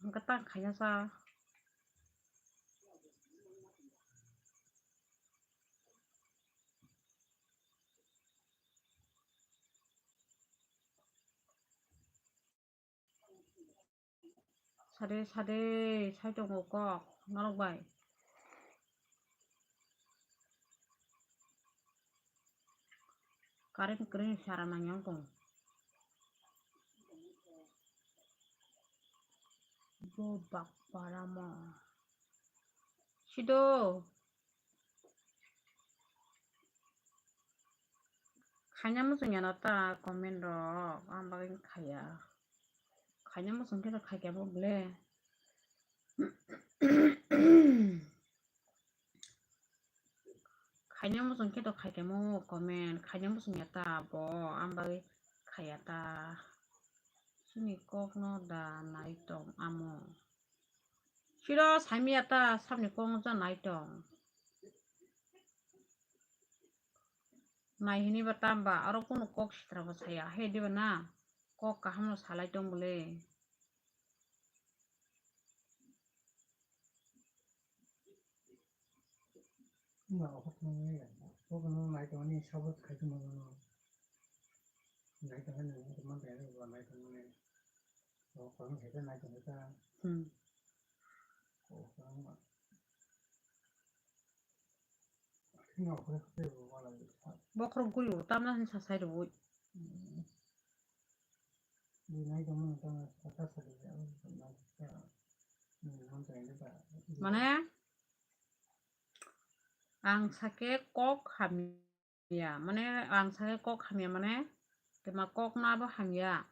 hwnkhe ta khaina sa. Sade sade sai tongo kok norok bai. Current kwrwi sara nangya wng tong. Bo bakpara mo. Sido. Khaina muchung ya na ta comment rok, ang bagwi khaya. Khaina muchung khe to khaikya bo ble. Khaina muchung khe to khaikya mo comment, khaina muchung ya ta bo, ang bagwi khaya ta. Chini kok no da nai tong amo. Siro saimya ta sabni kok no cha nai tong. Nai hini ba tamba aro kunu kok sitra bo saya he diba na kok kaham no salai tong bole. Wngma okhoroknwi, okhoroknwi nai tongmani support khai tongmani, nai tongmani, nai tongmani, nai tongmani, o kono khe nai tongmani ta. Hmm. O kono ma. Bokhorok guri bo tamna hin sa sai rwui. Hmm. Mane, ang sake kok hamya, mane, ang sake kok hamya, mane, tema kok no abo hamya.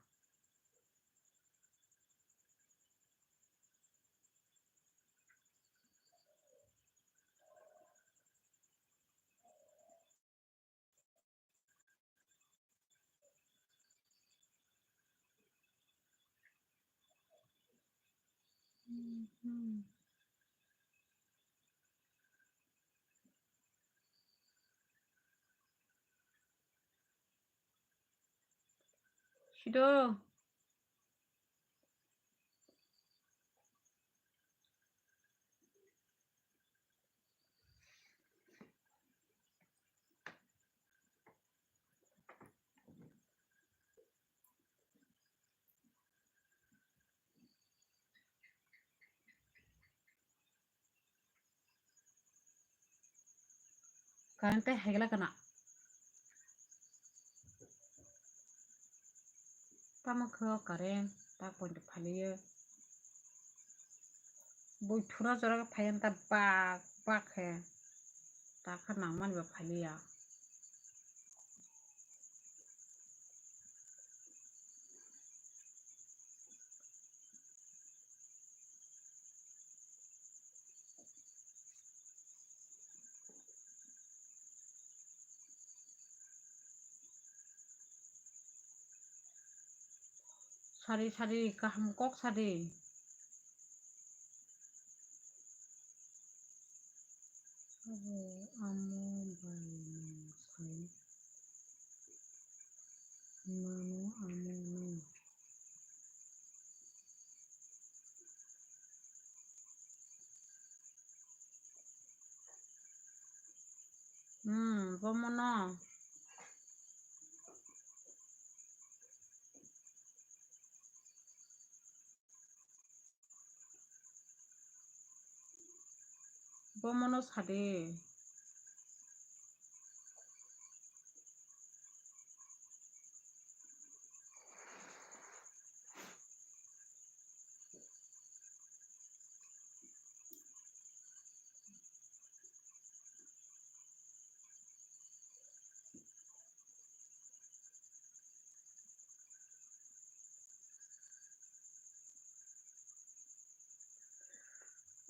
Sido. Current tei haigla kana. Tamo khe o current tak poito phaliyo. Bui thura jora khe phaiya ta bak bak khe. Ta khe nangmani ba phaliya. Sari sari kaham kok sari. Abo amo bai nwng sai mano amo no. Hmm, bomono. Bomono sadi.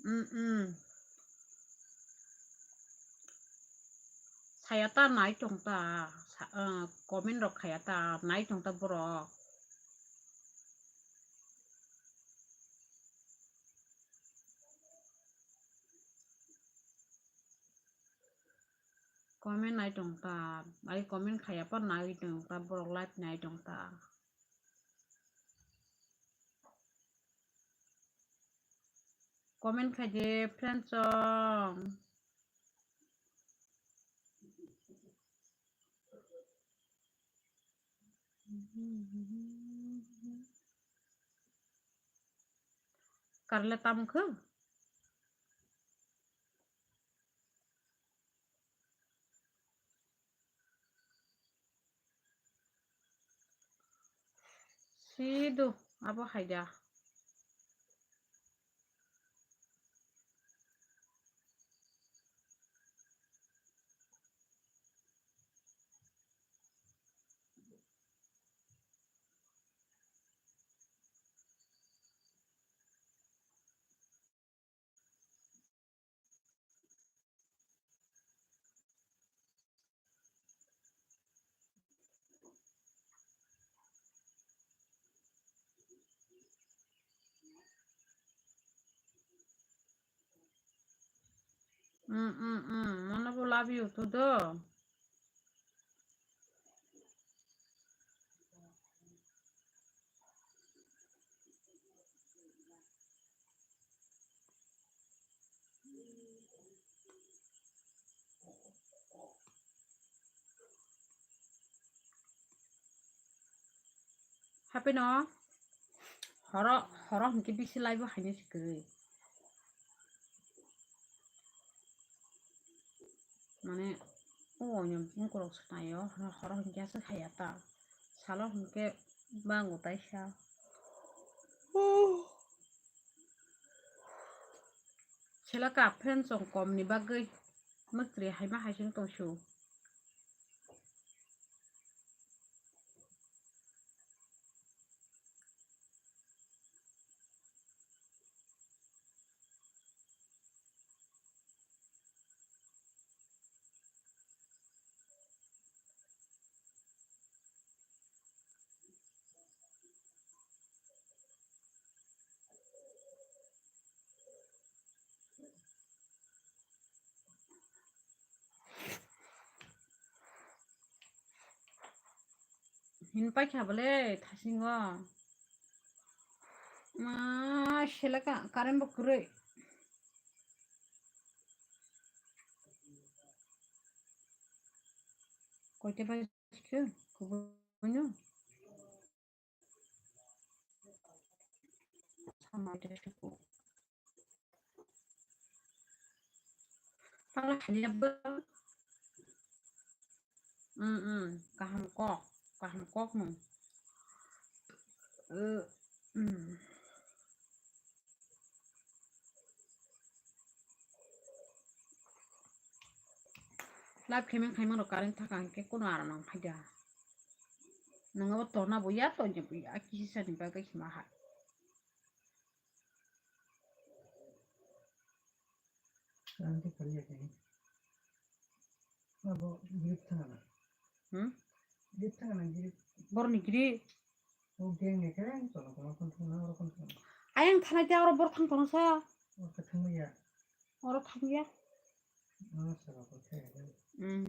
Mm, mm. Saya ta nai tong ta, sa-, eh, comment rok khaya ta nai tong ta borok. Comment nai tong ta, ai comment khaya pa nai tong ta, borok live nai tong ta. Comment khai de friend song. Karle tam khe? Sido abo haida. Mm, mm, mm. Mano bo love you to do. Hape no horo, horo hinkhe bisi laibo haino se kwrwi. Mane, o oinw bumkorok swnaio, horo hinkhe aswk haya ta. Salo hinkhe bango taisa. Selaka friend song kom ni bagwi mwtri haima haising tongsu. Hin paikha bole thasingo. Ma selaka current bo kwrwi. Koite bai sikhe kubuino. Pala hanya ba. Mm, mm, kaham kok, kaham kok no. Eh, mm. Live khaimang khaimang rok current thaka hinkhe kono aro nang phaida. Nangabo tona bo ya, toni bo ya, kisi sani bagwi hima hai. Current kaliya khe. Abo grip thangana. Hmm? Grip thangana, grip. Borni grip. O gang ni khe chwla kwma phone thangna oro phone thang. Ayang thanai te oro bor thang tong sa. Oro khe thangya. Oro thangya. Ano sara ko khe. Hmm.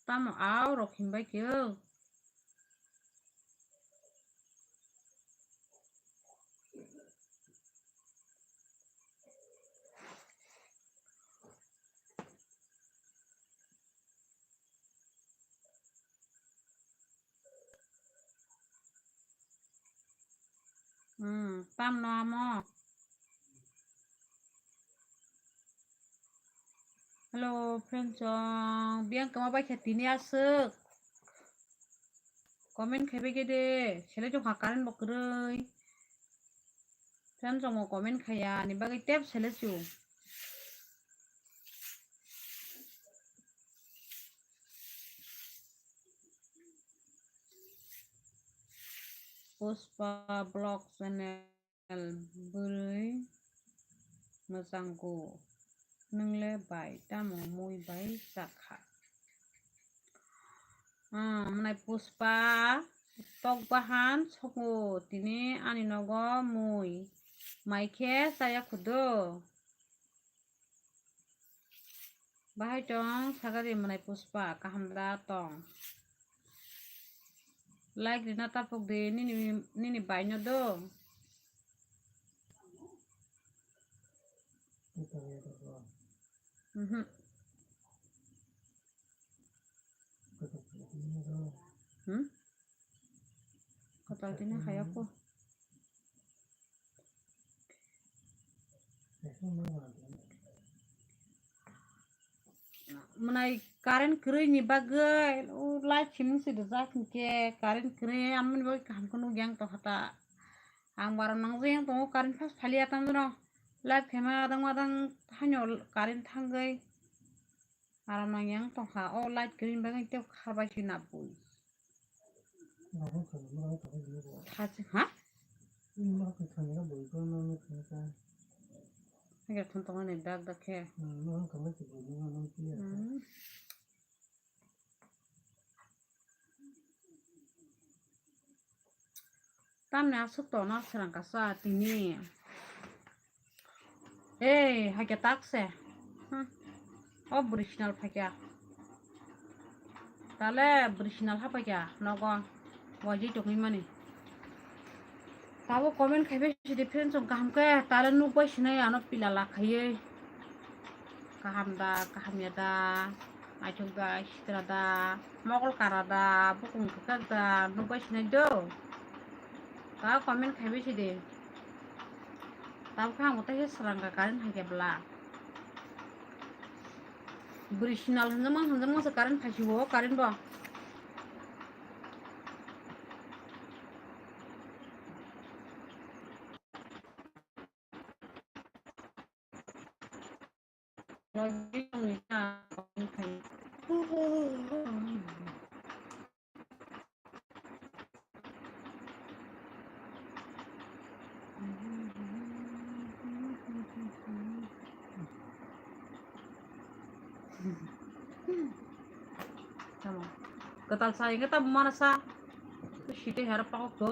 Tamo au rok himbai khe o. Hmm, tamno amo. Hello, friend chong. Biyang kama bai khe tini aswk. Comment khai bai khe de. Sele jokha current bo kwrwi. Friend chong mo comment khaya. Ni bagwi tep sele chu. Pushpa Vlog Channel bwrwi mwchanggo, nwng le bai tamo mui bai chakha? Ah, mwnai Pushpa tok bahan sokgo tini ani nogo mui mai khe chaya khudo. Bahai tong, sagari mwnai Pushpa, kaham da tong. Like rina tapuk di, nini, nini baino do. Mhm. Hmm? Kotor tini hayako. Mwnai current kwrwi ni bagwi, o light simung si rijak hinkhe current kwrwi amoni bagwi kaham khe nukya wng tongkha ta. Ang baro nangjak wng tongo current phas phaliya tamjano light khaima adang adang haino current thangwi. Aram nang yang tongkha, o light green bagwi tei kharbai se nabwi. Thasi, ha? Hake thon tongo ni dak dak khe. Hmm. Tamni aswk tongna srang kasa tini. Ei, haikhe tak se. Hmm. O bwrwi sinal phaikha. Tale bwrwi sinal haphaikha nogo. Waji tongwi mani. Tabo comment khaibai sidi friend chong kaham khe tale nukbai sinai ano pila lakhaiwi. Kaham da, kaham ya da, naithok da, sitra da, mokol kara da, bukung kwchak da, nukbai sinai do. Ta comment khaibai sidi. Tabukhe ang bo teisa swrang ka current hai khe bwla. Bwrwi sinal hwnjakma hwnjakma se current phaisio, current bo. Kwtal sa hwnkhe tabuk mana sa. Site hera pakok to.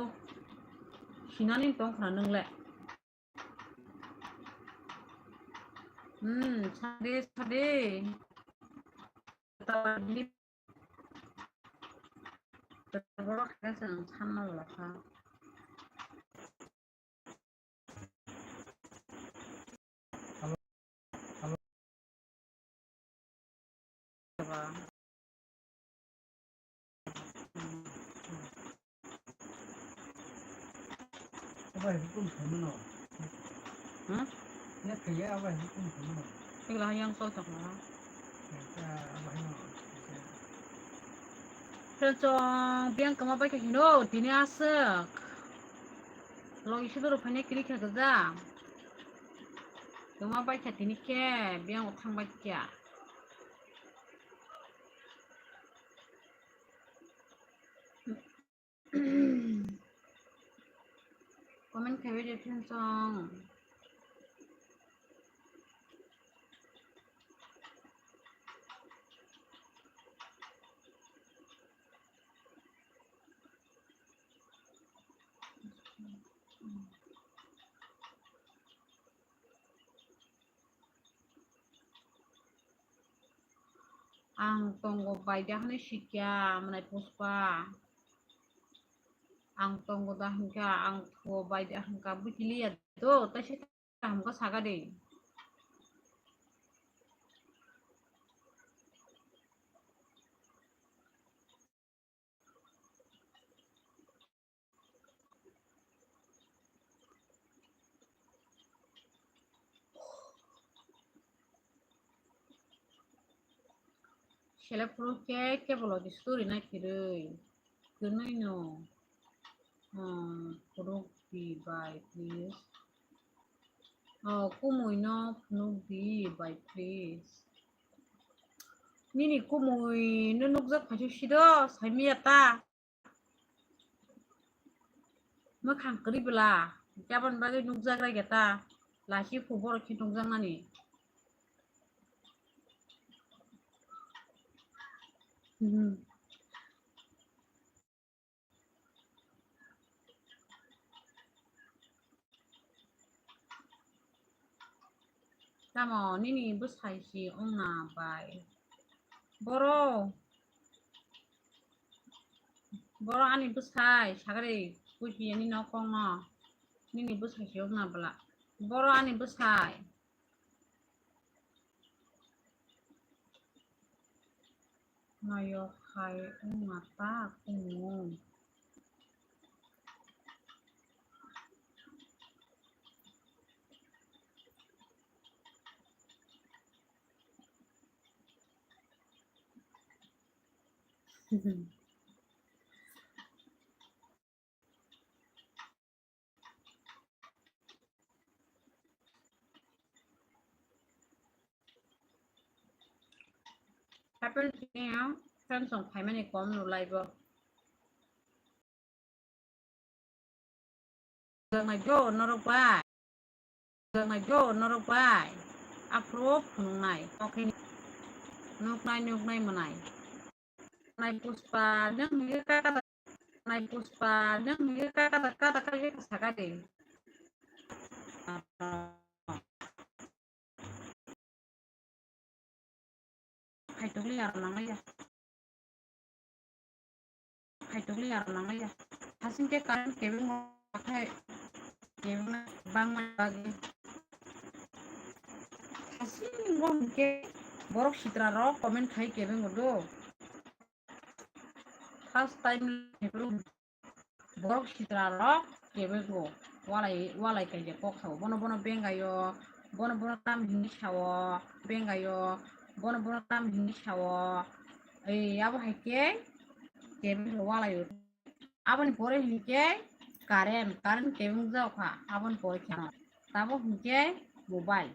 Sinani tong khna nwngle. Hmm, sade, sade. Borok khe chwng sanna lokha. Abai hukum khaimano. Hmm? Ya kaya abai hukum khaimano. Igla yang so tak na. Ya abai no. Friend chong biyang kama bai khe hino tini aswk. Logi sudoro phane kiri khe gajang. Tuma bai khe tini khe biyang o thang bai khe. Comment khaiwi de friends song. Ang tongo bai de hwnwi sikya, mwnai Pushpa. Ang tongo da hwnkha, ang thuo bai de hwnkha, bwkiliya do, tei se kaham khe saka de. Selek phuru khe kebo logi story nai phirwi. Kwnwi no, ah, phunuk di bai, please. Oh, kumui no phunuk di bai, please. Nini kumui no nukjak phaisu sido, saimiya ta. Mwkhang kwrwi bwla, jabon bagwi nukjak raiga ta, lasi phu borok khe nukjaknani. Hmm. Tamo nini bwsai si wngna bai? Boro, boro ani bwsai sagari puji ani nokong no. Nini bwsai si wngna bwla. Boro ani bwsai. Nayo hai wngma ta kumu. Happen to me, friends song phaimani kom no live o. Nai jo norok bai. Nai jo norok bai. Aphuru phunuknai. Oke. Nuknai, nuknai mwnai. Nai Pushpa, nang ngi ka ka, nai Pushpa, nang ngi ka ka, ka ka, ka ka, ka ka, ka ka de. Hai tokli aro nang ya. Hai tokli aro nang ya. Hasing ke current kebeng mo khai kebeng bang ma bagi. Hasing mo ke borok sitra rok comment khai kebeng do. First time borok sitra rok kebego walai, walai kaile kok sao. Bono, bono bengayo, bono, bono tam hinwi sao, bengayo, bono, bono tam hinwi sao. Ei, abo hai khe kebego walai. Aboni pore hinkhe current, current kebeng jao kha. Aboni pore khe ano. Tabo hinkhe mobile.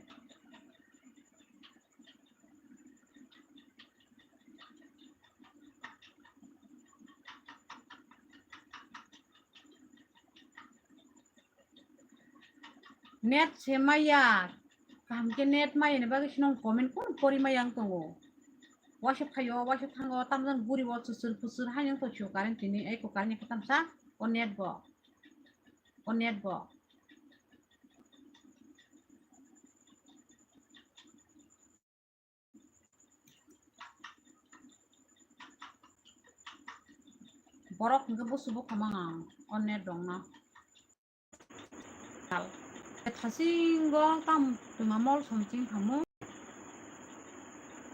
Net se maya, kaham khe net maya ni bagwi sino comment kun pori maya ang tongo. Waisa phaio, waisa thango, tamjani guri o chusur phusur hai nang tongsiyo current tini, eko current ni kwtamsa, o net bo, o net bo. Borok hwnkhe busu bukhumang ang o net rokno. Thasingo tam twma mol som ching thamu.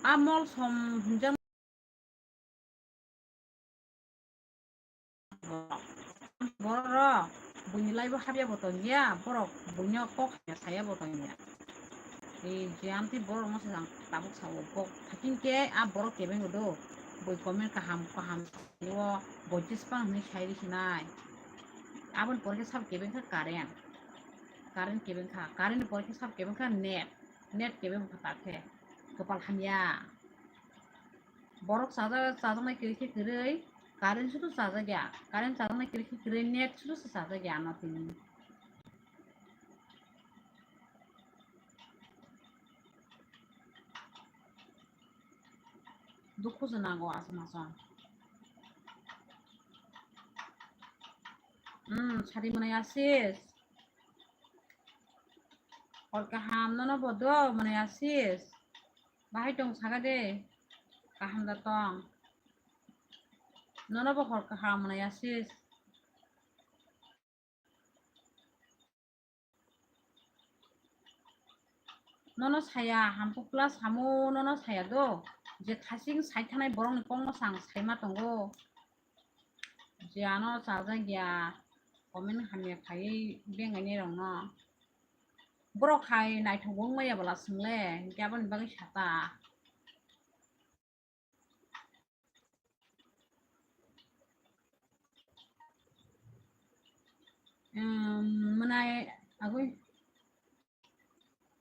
A mol som hwnjak Borok rok buini laibo hapya bo tongya, borok buino kok hamya saya bo tongya. Ei je amtwi borok no se jang tabuk sao, kok thakin khe a borok kebeng do, bui comment kaham kaham o bo jisbang hinwi sai rw sinai. Aboni pore khe sabo kebeng kha current, current kebeng kha, current ni pore khe sabo kebeng kha net, net kebeng kha ta khe kwpal hamya. Borok chajak, chajaknai kwrwi khe kwrwi, Current sudu chajak ya. Current chajaknai kwrwi khe kwrwi net sudu se chajak ya ano tini. Dukhu se nango aswk masa. Hmm, sari mwnai Asis. Hor kaham nono bo do mwnai Asis. Bahai tong saka de. Kaham da tong. Nono bo hor kaham mwnai Asis. Nono saya, hampu plus hamu nono saya do. Je thasing sai thanai borokni kokno chang saima tongo. Je ano chajak ya, comment hamya khaiwi bengaini rokno. Borok hai naithok wng maya bwla swngle, hinkhe aboni bagwi sata. Em, mwnai agwi,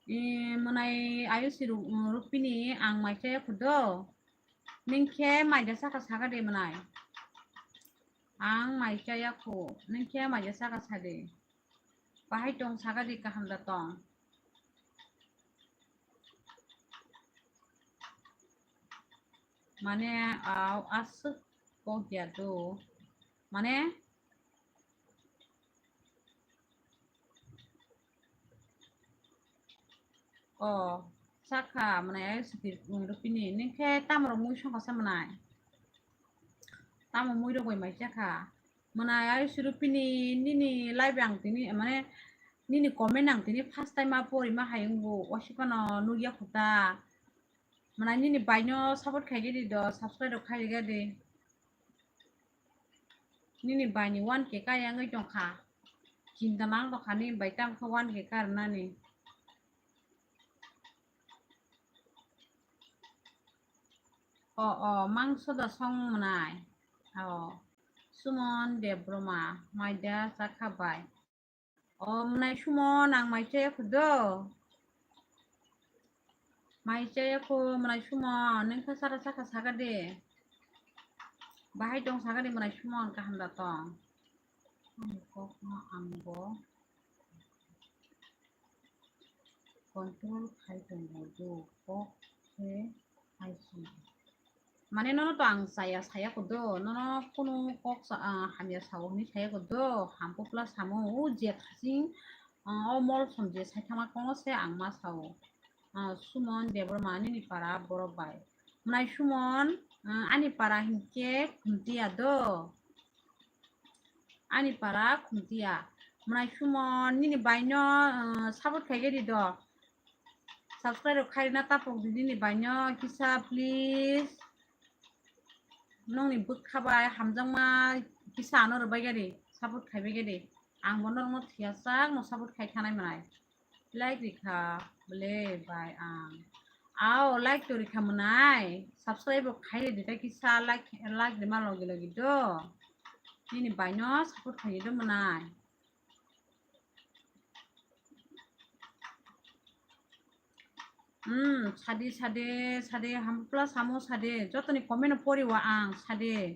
eh, mwnai Ayushi Ru-, Rupini ang mai chaya khudo. Ningkhe maida saka saka de mwnai. Ang mai chaya khu, ningkhe maida saka sade. Bahai tong saka di kaham da tong. Mane, au aswk kok ya do. Mane, o, sakha, mane, ai sukir, um, Rupini, ningkhe tamrok mui songkha sa mwnai? Tamo mui rok bai mai chakha? Mwnai, ai Rupini, nini live ang tini, mane, nini comment ang tini first time ma pori ma hai wngbo, wasipano nugya khuta. Mwnai nini baino support khaigwi di do, subscribe rok khaigwi di. Nini baini one K kaya wngwi tongkha. Chinta nang tongkha nini bai tamo khe one K karnani. O, o, mangso da song mwnai. O, Sumon Debbarma, maida chakha bai. O, mwnai Sumon, ang mai chaya khudo. Mai chaya khu, mwnai Sumon, ningkha sara saka saka de. Bahai tong saka de, mwnai Sumon, kaham da tong? Ani kokno ang bo control khai tongo do, kok khe hai song. Mane nono to ang chaya saya kodo, nono kunu kok sa-, ah, hamya sao hinwi saya kodo, hampo plus hamo, o je thasing, ah, o mol som je saithama kono se ang ma sao. Ah, Sumon Debbarma nini para borok bai. Mwnai Sumon, ah, ani para hinkhe Khumtiya do. Ani para Khumtiya. Mwnai Sumon nini baino, ah, support khaigwi di do. Subscribe rok khairina tapok di nini baino kisa please. Nongni bwkha bai hamjakma kisa ano rwbai gari, support khaibai gari. Ang bo norokno thiyachak no support khai thanai mwnai. Like rikha bwle bai ang. Ao like to rikha mwnai. Subscribe rok khairi di ta kisa like, like rima logi logi do. Nini baino support khairi do mwnai. Hmm, sade, sade, sade, hampla samo sade, jotoni comment no pori wa ang, sade.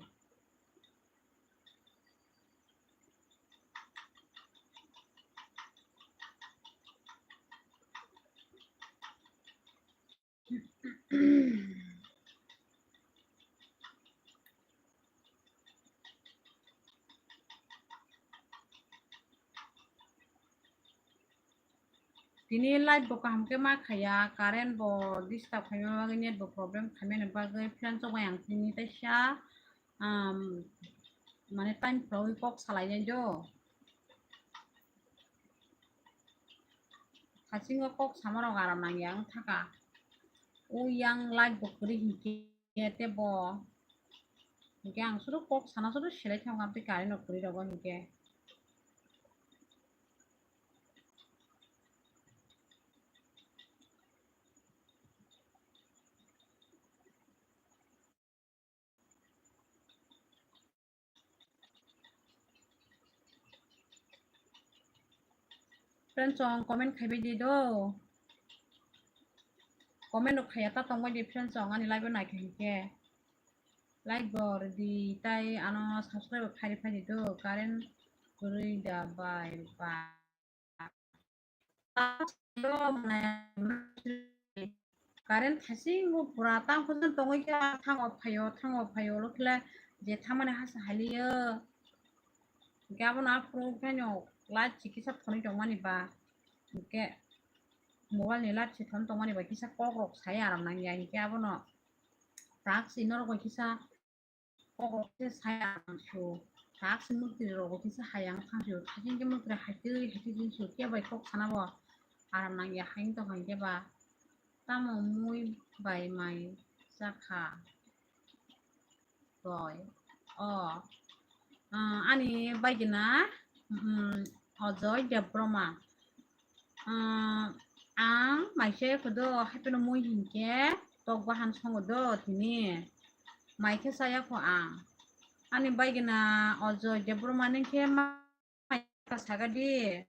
Tini live bo kaham khe ma khaya, current bo disturb khaima bagwi, net bo problem khaimani bagwi, friends rok bai ang tini teisa, um, mane time phwrwngwi kok salainai do. Hasingo kok samarok aram nangya wng thaka. O yang live bo kwrwi hinkhe. Tei bo hinkhe ang suru kok sana suru selai thangkha, tei current no kwrwi rogo hinkhe. Friends chong comment khaibai di do. Comment rok khaiya ta tongbai di friends chong ani live o naikha hinkhe. Like bo rwdi, tai ano subscribe bo khairi phaidi do, current kwrwi da bai ba. Current thasing bo pura tang khojang tongwi kha, thango phaio, thango phaio, lo khle je thamani hasa haliyo. Hinkhe abono aphuru khaino light si kisa thonwi tongmani ba, hinkhe mobile ni light si thonwi tongmani ba kisa kok rok sai aram nangya, hinkhe abono tak si norok bai kisa kok rok kisa sai aram su, tak si mukti rok bo kisa hai ang thang su, thasing khe mukti hai twi hai twi su, khe bai kok sana bo aram nangya, hai wng tong hai khe ba tamo mui bai mai chakha. Boy. O. Ah, ani bagina, mm, Ajoy Debbarma. Ah, ang maise kudo haipeno mui hinkhe tok bahan songo do tini. Maikhe saya kho ang. Ani bagina Ajoy Debbarma ningkhe ma-, sagadi.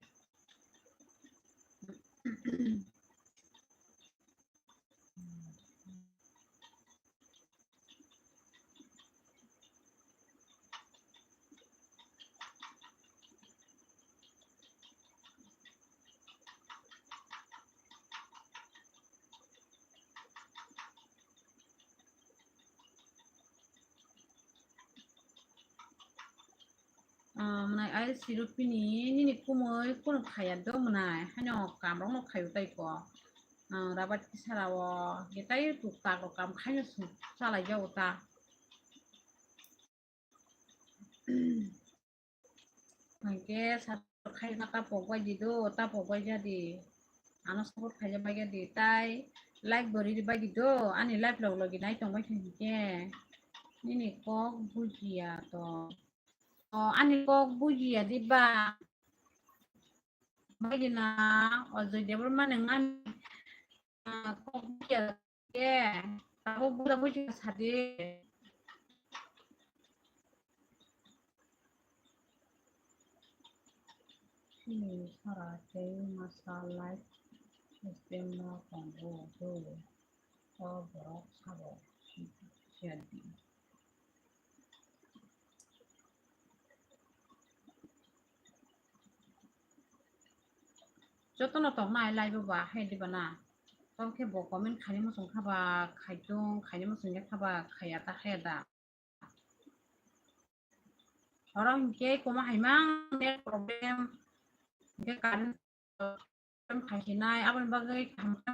Ah, mwnai ai sirupini nini kumui kunu khaya do mwnai, haino kamrokno khayu tai ko. Ah, rabat kisarao, hinkhe tai tuk tak rok kam khaino sung chalai jago ta. Hinkhe sa khaina tapok bai di do, tapok bai jadi. Ano support khaija bai jadi, tai like bo riri bai di do, ani live log logi nai tong bai khe hinkhe. Nini kok bujiya to. O, ani kok bujiya di ba. Bagina, o Joy Debbarma nang ani, ah, kok bujiya ke, abo buda bujiya sadi. Sini sara tei masa live stream no tongo do. O borok sabo jadi. Jotono toknai live o ba hai diba na. Tamo khe bo comment khaini muchung kha ba khaitung, khaini muchung ya kha ba khaiya ta khaiya da. Oro hinkhe koma haimang net problem, hinkhe current problem khaisinai, aboni bagwi kaham khe,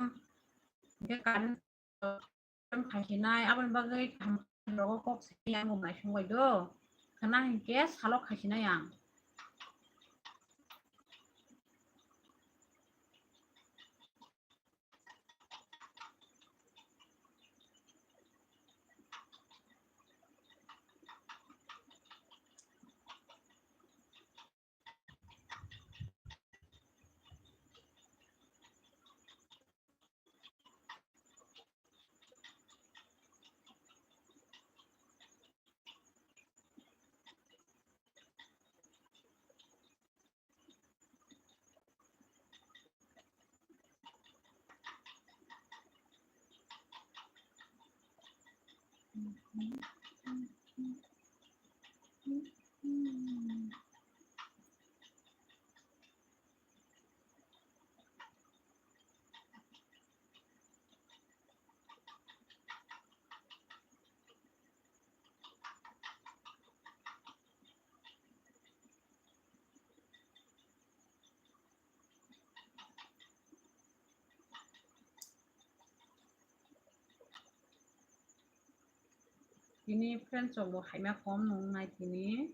hinkhe current problem khaisinai, aboni bagwi kaham khe rogo kok sini ang bo naisong bai do. Khna hinkhe salo khaisinai ang. Tini friends rok bo haima kom nung nai tini.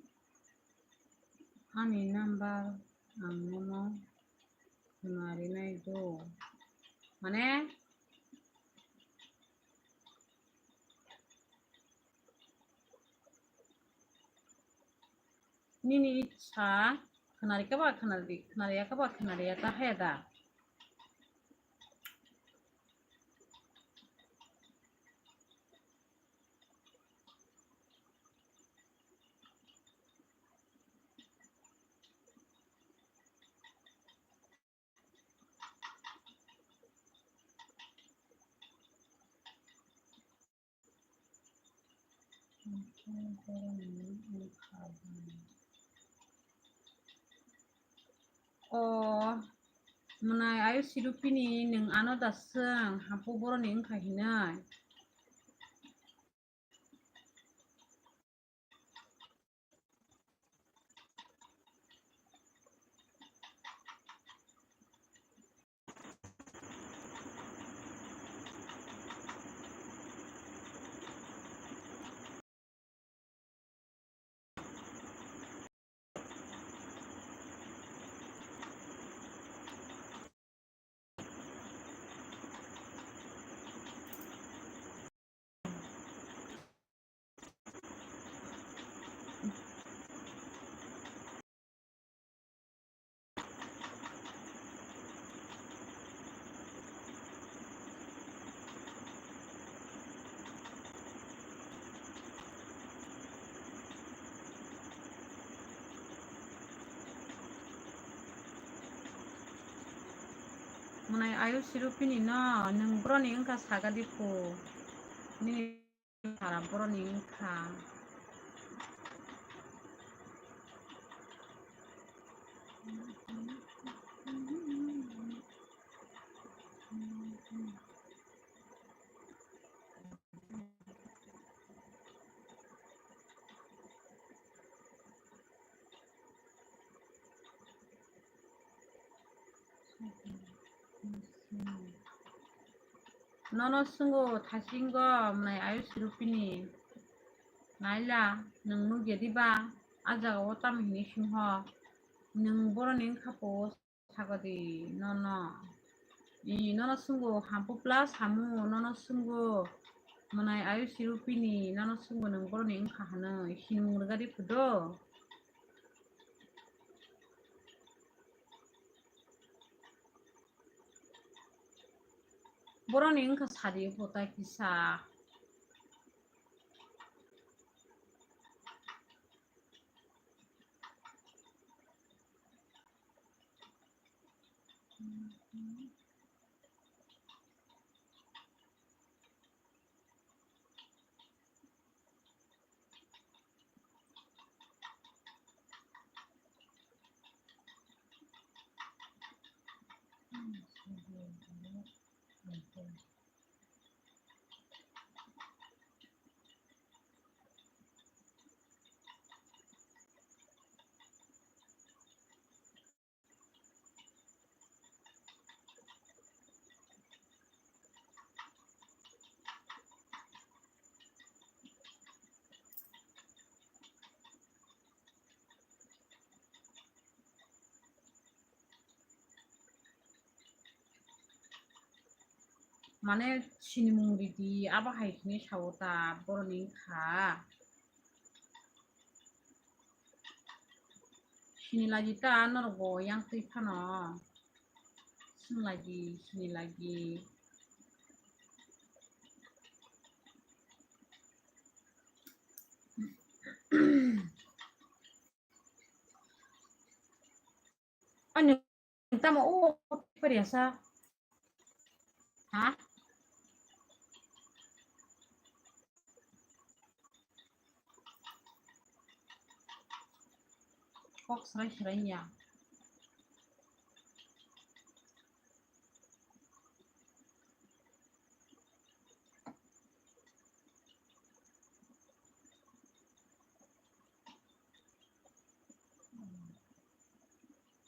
Ani number ang nono khna rinai do. Mane nini itsa, khna rikha ba khna ri-, khna riya kha ba khna riya ta haya da. O, mwnai Ayushi Rupini, nwng ano da swng, hampuk boroni wngkha hinwi. Mwnai Ayushi Rupini no, nwng boroni wngkha sagadi phu. Nini sara boroni wngkha. Nono swngo thasingo mwnai Ayushi Rupini. Naila, nwng nukya diba? A jagao tamo hinwi swngho? Nwng boroni wngkha po. Sagadi nono. I nono swngo hampu plus hamu, nono swngo mwnai Ayushi Rupini, nono swngo nwng boroni wngkha hwnwi, sinimung rwgadi phudo. Boroni wngkha sadi phutai kisa. Mane sinimung ridi, abo hai hwnwi sao ta, boroni wngkha. Sini lagi ta norok bo yang twi phano. Sini lagi, sini lagi. Ani tamo o pariasa. Ha? Kok serai serai ya.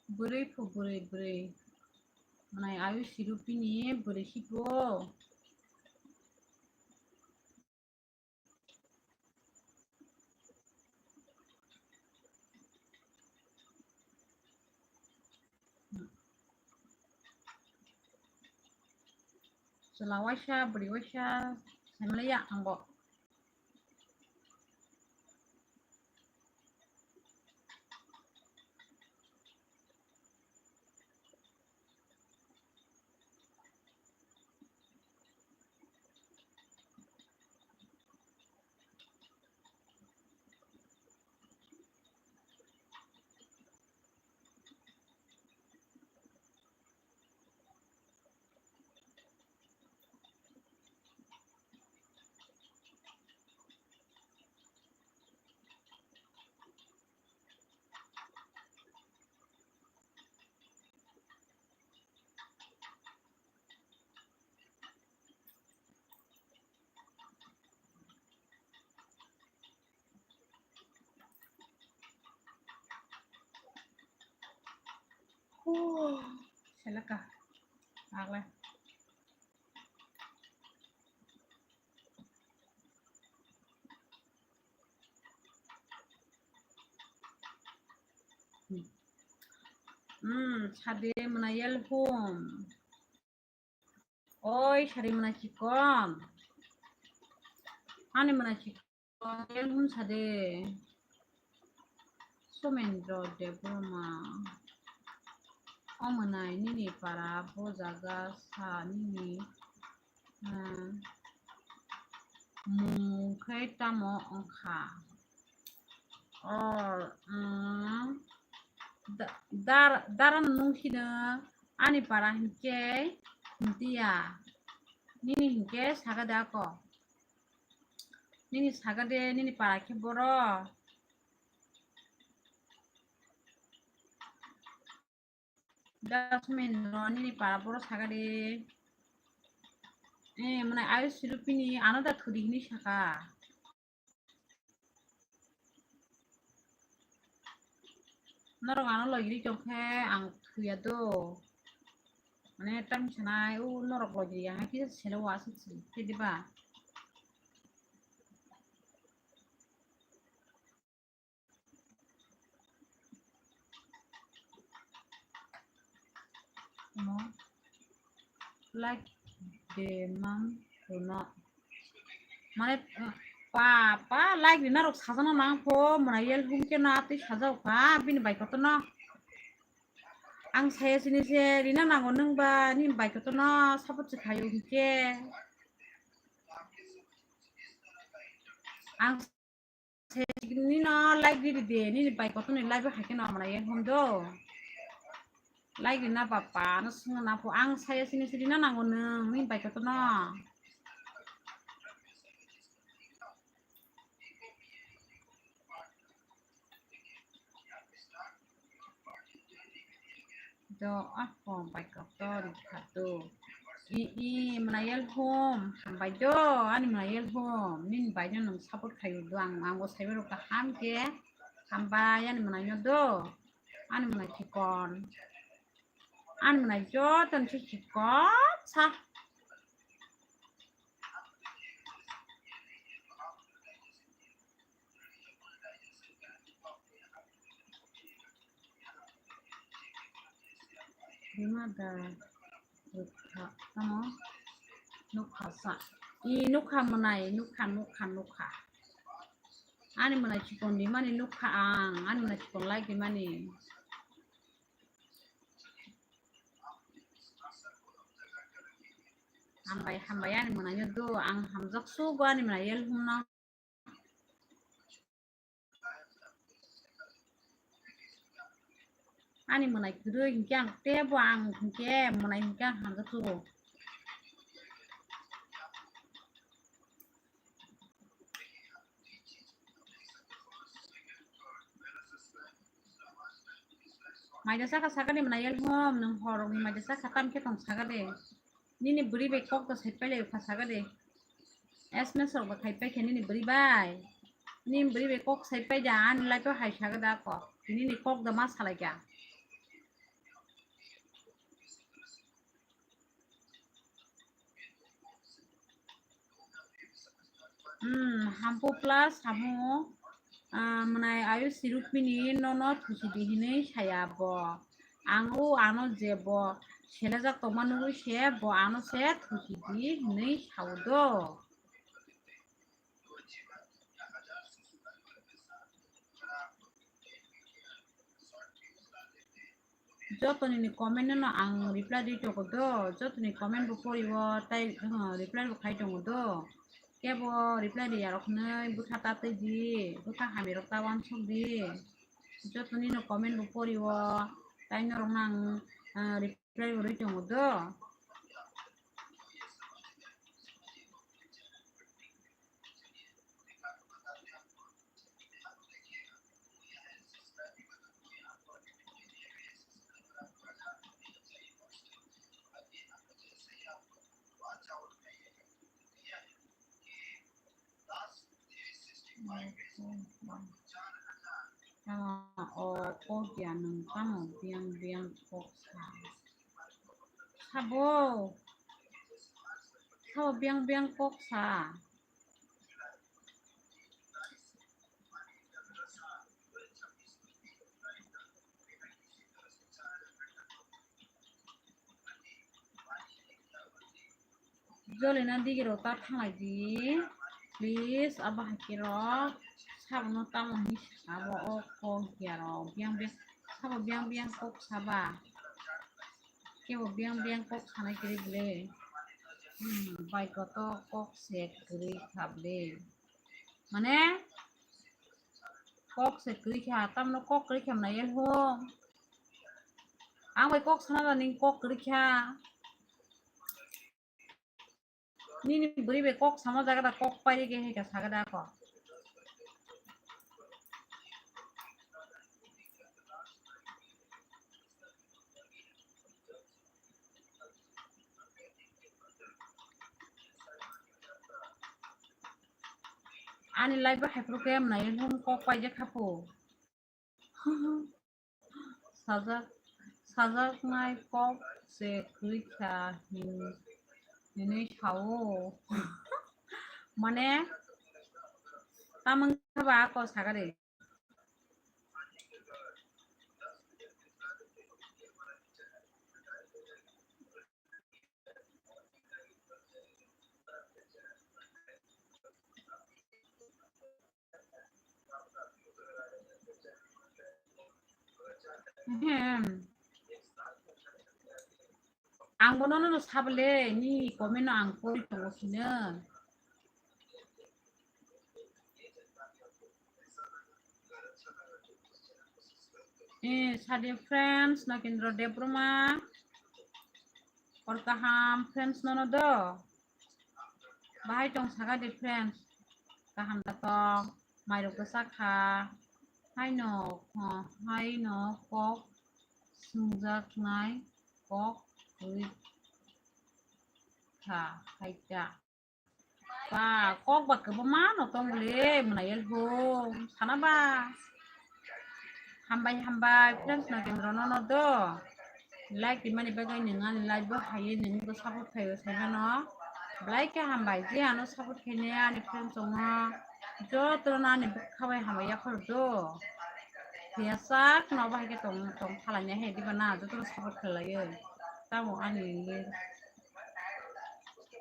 Bwrwi phu bwrwi bwrwi. Mwnai Ayushi Rupini bwrwi si phu. Chwla waisa, bwrwi waisa, saimaliya ang bo. Huh, seleka. Agle. Hmm, sade mwnai yel hum. Oi, sari mwnai chikon. Ani mwnai chikon, yel hum sade. Somendro Debbarma. O mwnai nini para bo jaga sa nini, ah, mung khe tamo wngkha? O, um, da-, dar-, dara nung sino ani para hinkhe hintiya. Nini hinkhe saga de ako. Nini saga de, nini para khe boro. Jasmine no nini para boro saga de. Eh, mane ayo sirupini ano da thudi hini saka. Norok ano logiri tong khe ang thuya do. Mane tang sanai u norok logiri ang kisa selo wa asuk si. Khe diba? Mo like de mang rwno. Mane, pa, pa, like rina rok sajana nang pho, mwnai yel hum khe na twi sajao kha, bini bai kotor no. Ang saya sini se rina nango nung ba, ni bai kotor no support se khayo hum khe. Ang se nini no like riri de, nini bai kotor ni like bo hai khe no mwnai yel hum do. Like rina ba pa no sung na pho, ang saya sini se rina nango nung, nini bai kotor no. Do ako bai kotor khato. I, i, mwnai yel hum, hambai do, ani mwnai yel hum, nini bai no nung support khayo do, ang, ang bo saibai rok kaham khe, hambai ani mwnai no do, ani mwnai chikon, ani mwnai joto ni se chikon sa. Rima da nukha, tamo nukha sa. I nukha mwnai, nukha, nukha, nukha. Ani mwnai chikon di mani nukha ang, ani mwnai chikon like di mani. Hambai, hambai ani mwnai no do, ang hamjak sugo ani mwnai yel hum no. Ani mwnai kwrwi hinkhe ang teibo ang hinkhe mwnai hinkhe ang hamjak sugo. Maida saka saka de mwnai yel hum, nwng hor rok ni maida saka tam khe tong saka de. Nini bwrwi bai kok to sai pailai kha saka de. S M S rok bo khai pai khe nini bwrwi bai. Nini bwrwi bai kok sai pai da, ani life o hai saka da kok. Nini kok da ma salai kha. Hmm, hampu plus hamu, ah, mwnai ayu sirupini nono thusi di hinwi saya bo. Ang o ano je bo selejak tongma nugwi se bo ano se thusi di hinwi sao do. Jotoni ni comment no ang reply di tongo do, jotoni comment bo pori o, tai, uh, reply bo khai tongo do. Kebo reply riya rok hinwi bwkha ta twi di, bwkha hamya rok ta uansuk di. Jotoni no comment bo pori o, tai norok no ang, uh, reply bo rwi tongo do. Tamo o kok ya nwng tamo biyang biyang kok sa. Sabo. Sabo biyang biyang kok sa. Jolina digi rok ta thanglai di. Please, abo hai khe rok. Sabono tamo hinwi sabo o kok ya rok. Biyang biyang, sabo biyang biyang kok saba. Kebo biyang biyang kok sanai kwrwi bwle. Hmm, bai koto kok se kwrwi kha bwle. Mane? Kok se kwrwi kha, tamno kok kwrwi kha mwnai ya hum. Ang bai kok sana da ning kok kwrwi kha. Nini bwrwi bai kok sama jaga da kok pai rege hai ka saga da ko. Ani live bo hai phuru khe mwnai hum kok pai je kha phu. Sajak, sajaknai kok se kwrwi kha hin-, hinwi sao. Mane, tamung kha ba ako sagari. Hmm. Ang bono no sabale ni comment no ang pori tongo sino. Eh, sadi friends, Nagindra Debbarma. Hor kaham friends nono do. Bahai tong saka de friends. Kaham da tong. Mairok bwsa kha. Haino, haino kok swngjaknai kok wi kha, hai ta. Ba, kok ba kwbangma no tong le, mwnai el bo, sana ba. Hambai, hambai, friends no kendro no no do. Like di mani bagwi nung ani live bo hai nung bo support khai sai mano. Belai khe hambai, je ano support khai ne ani friends no. Joto no ani bwkha bai hambai yakhor do. Phiya sak no bahai khe tong, tong khalai ne hai diba na, joto no support khlai o. Tamo ani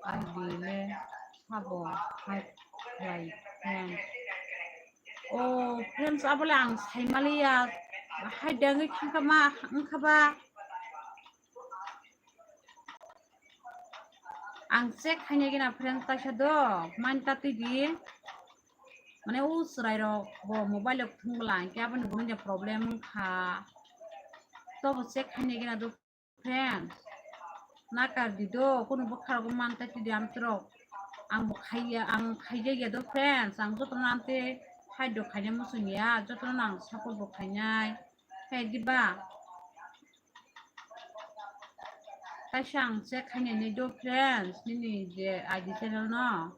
Ang bini sabo hai khlai friends. O friends, abole ang saimaliya, hai dangwi khangkha ma wngkha ba. Ang check khainai gina friends kaisa do, man ta twi di. Mane o chwrai rok bo mobile rok thwng bwla hwnkhe aboni bo hwnja problem wngkha. Tobo check khainai gina do. Friends, nakar di do, kunu bwkha rok man ta twi di amtwrok. Ang bo khaiya, ang khaijak ya do friends, ang joto no amte hai do khaina muchung ya, joto no ang support bo khainai. Hai di ba? Kaisa ang check khainai nai do friends, nini je I D channel no.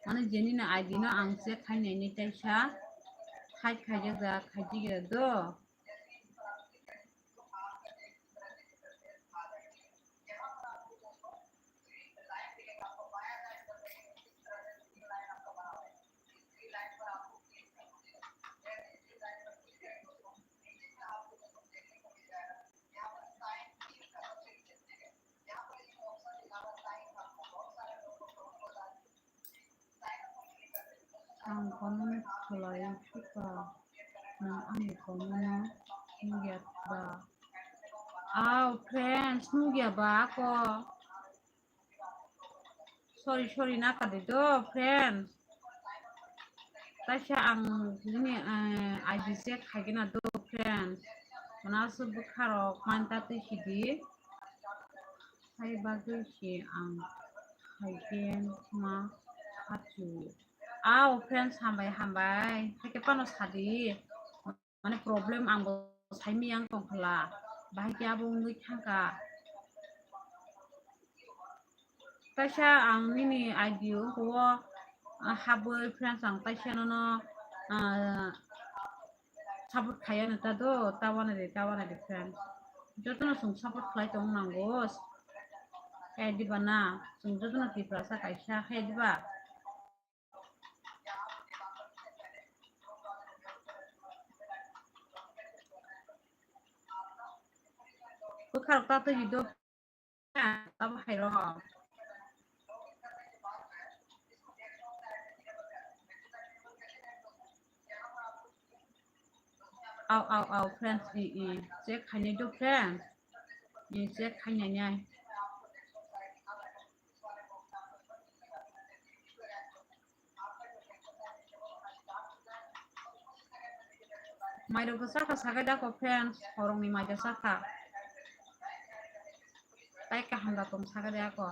Mane je nini I D no ang check khainai nai kaisa. Hai khaijak da, khaijak ya do. Ang comment khlai phika, nwng ani comment no nugya ba? Aw, friends, nugya ba ako? Sorry, sorry, nakar di do, friends. Kaisa ang nini, eh, I D check khaigena do, friends. Manasu bwkha rok man ta twi sidi. Hai bagwi se ang haigen ma khachu. Aw, friends, hambai, hambai. Haikhe phano sadi. Mane problem ang bo saimiyang tongkhala. Bahai khe abo wngwi thangkha. Kaisa ang nini I D o, ah, habwi friends ang kaisa nono, ah, Support khaiyano ta do, ta wana de, ta wana de friend. Jotono chwng support khlai tong nango. Khe diba na, chwng jotono Tiprasa kaisa, khe diba? Bwkha rok ta twi do. Abo hai rok. Au, au, au, friends, i, i, check khainai do, friends. I, check khainai nai. Mairok bo chakha sagai dako, friends, horongni mairok chakha. Tai kaham da tong sagai dako.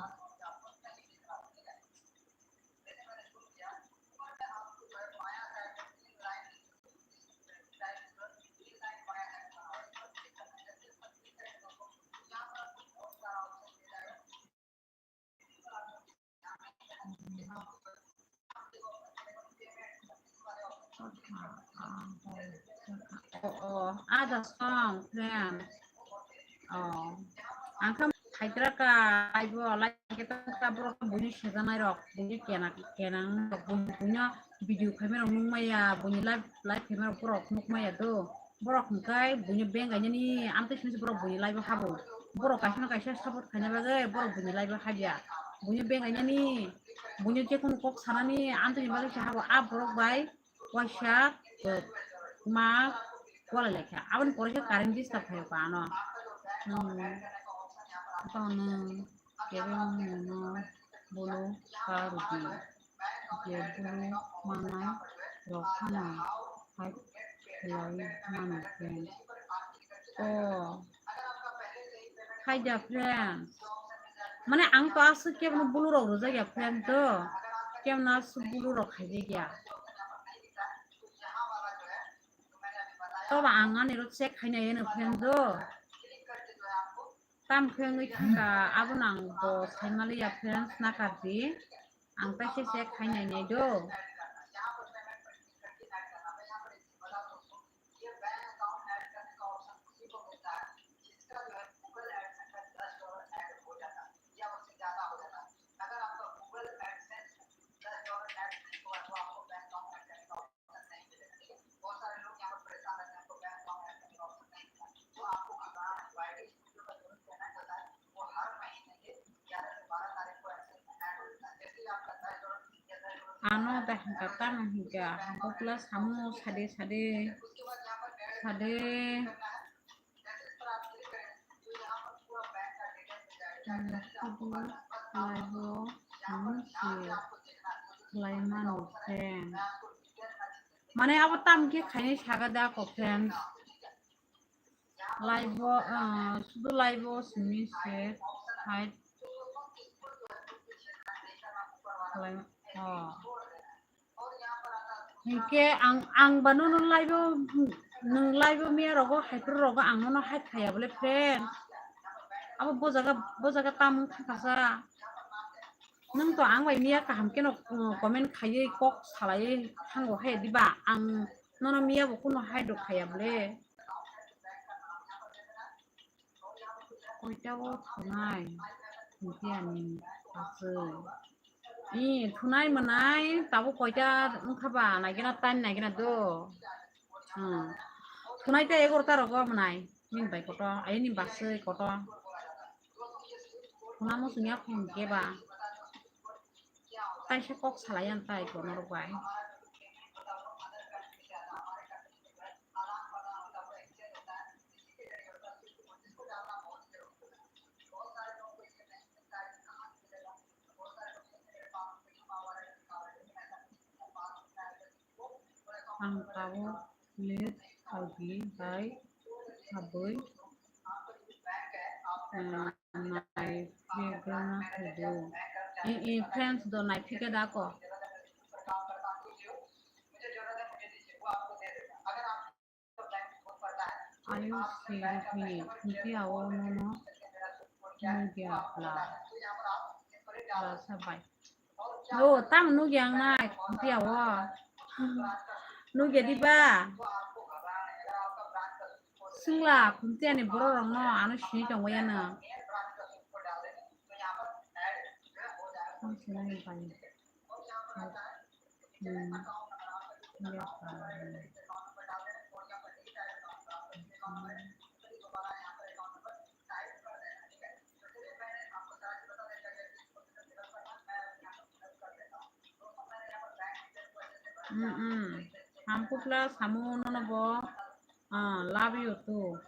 Oh, oh, ada song, friend. Oh, ang kha khaitra ka, aibo, like, kita, kita borok buini sejanai rok, buini kena, kenang rok, buini, buino video khaima rok nukmaya, buini live, live khaima rok borok nukmaya do. Borok hwnkhe buino bengainani amtwi simi borok buini live o habo. Borok kaisa na kaisa support khaina bagwi borok buini live o habya. Buino bengainani, buino jekunu kok sanani amtwini bagwi se habo. A borok bai waisa ma kwlai laikha. Aboni pore khe current disturb khaio ka ano. Hmm. Tamo nwng kebo nwngno bolo ka rwdi. Je bolo manai rok phano hai khlai mano friend. O, hai da friend. Mane ang to aswk kebono bolo rok rwjak ya friend to. Kebono aswk bolo rok khaijak ya. Toba ang ani rok check khaina yeno friend to. Tam khe wngwi thangkha, abono ang bo saimaliya friends nakardi. Ang teisa check khainai nai do. Ano da hingka tamo hingka bokla samo sade sade sade. Kudu laibo hinwi se khlai mano friend. Mane abo tam khe khainai saga da ko friend. Laibo, ah, sudu laibo simi se hai. Lai, oh. Hinkhe ang, ang bano no laibo, nwng laibo miya rogo, haipro rogo ang nono hai khaya bole friend. Abo bojaga, bojaga tam wng thangkha sa. Nwng to ang bai miya kaham keno, uh, comment khaiwi kok salaiwi thango hai diba? Ang nono miya bo kuno hai do khaya bole. Koita o thunai? Hinkhe ani aswk. I thunai mwnai tabuk koita wngkha ba, naigena time naigena do. Hmm. Thunai ta egarota rogo mwnai. Nini bai koto, ayini baswi koto. Thuna muchungya khum keba. Taisa kok salai ang tai kono rok bai. Ang tabuk late agi bai aboi, eh, nai phigwna hudu. I, i, friends do nai phigwi da ko. Ayo siri hi, hinkhe awo nono nugya bla, bla sabai. O, tamo nugya ang nai, hinkhe awo. Nugya diba? Singla, khumtiyani borok rokno ano sini tongwi ano. Mm, mm. Hamkukla samo nono bo. Ah, love you too.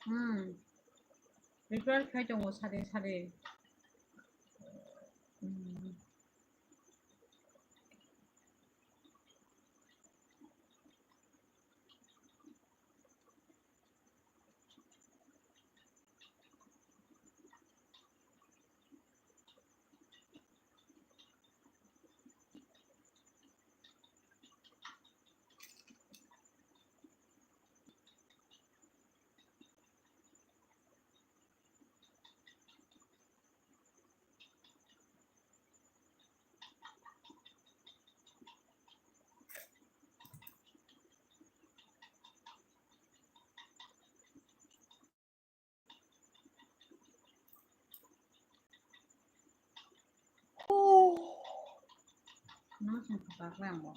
Hmm. Reply khai tongo sade sade. Hmm. Nang song kapak lang bo.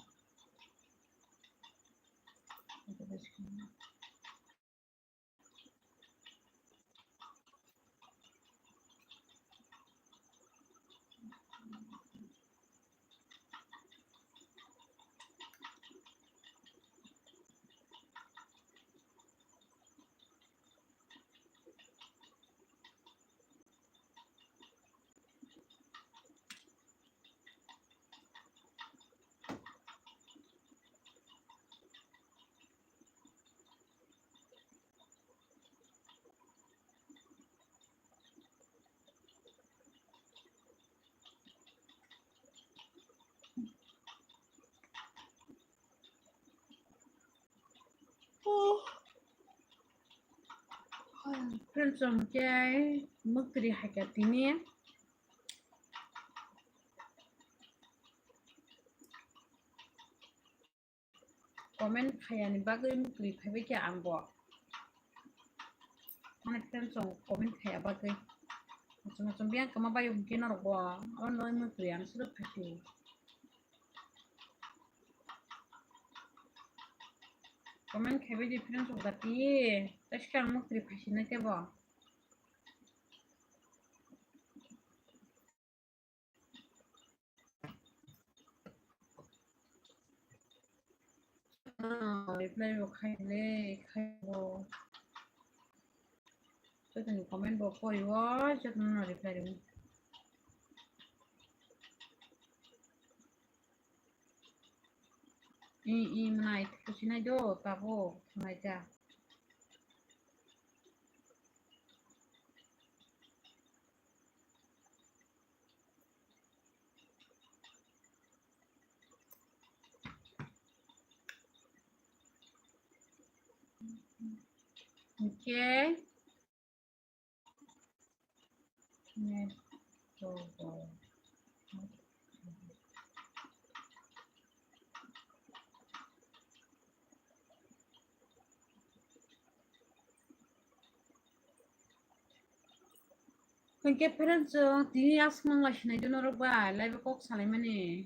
Friends, hwnkhe mwkri hai kha tini. Comment khayani bagwi mwkri phaibai khe ang bo. Mane friends rok comment khaya bagwi. Achung achung biyang kama bayo hwnkhe norok bo. Abo no mwkri ang suro phaisio. Comment khaibai di friends rok dati. Tashi ang mwkri phaisinai tebo. Reply bo khai le, khai bo. Jotoni comment bo pori o, jotoni no reply rw. I, i, mwnai, kusinai do, tabo, mwnai ta. Okay. Hwnkhe friends, chwng tini aswk nang lai sinai do norok bai, live o kok salaimani.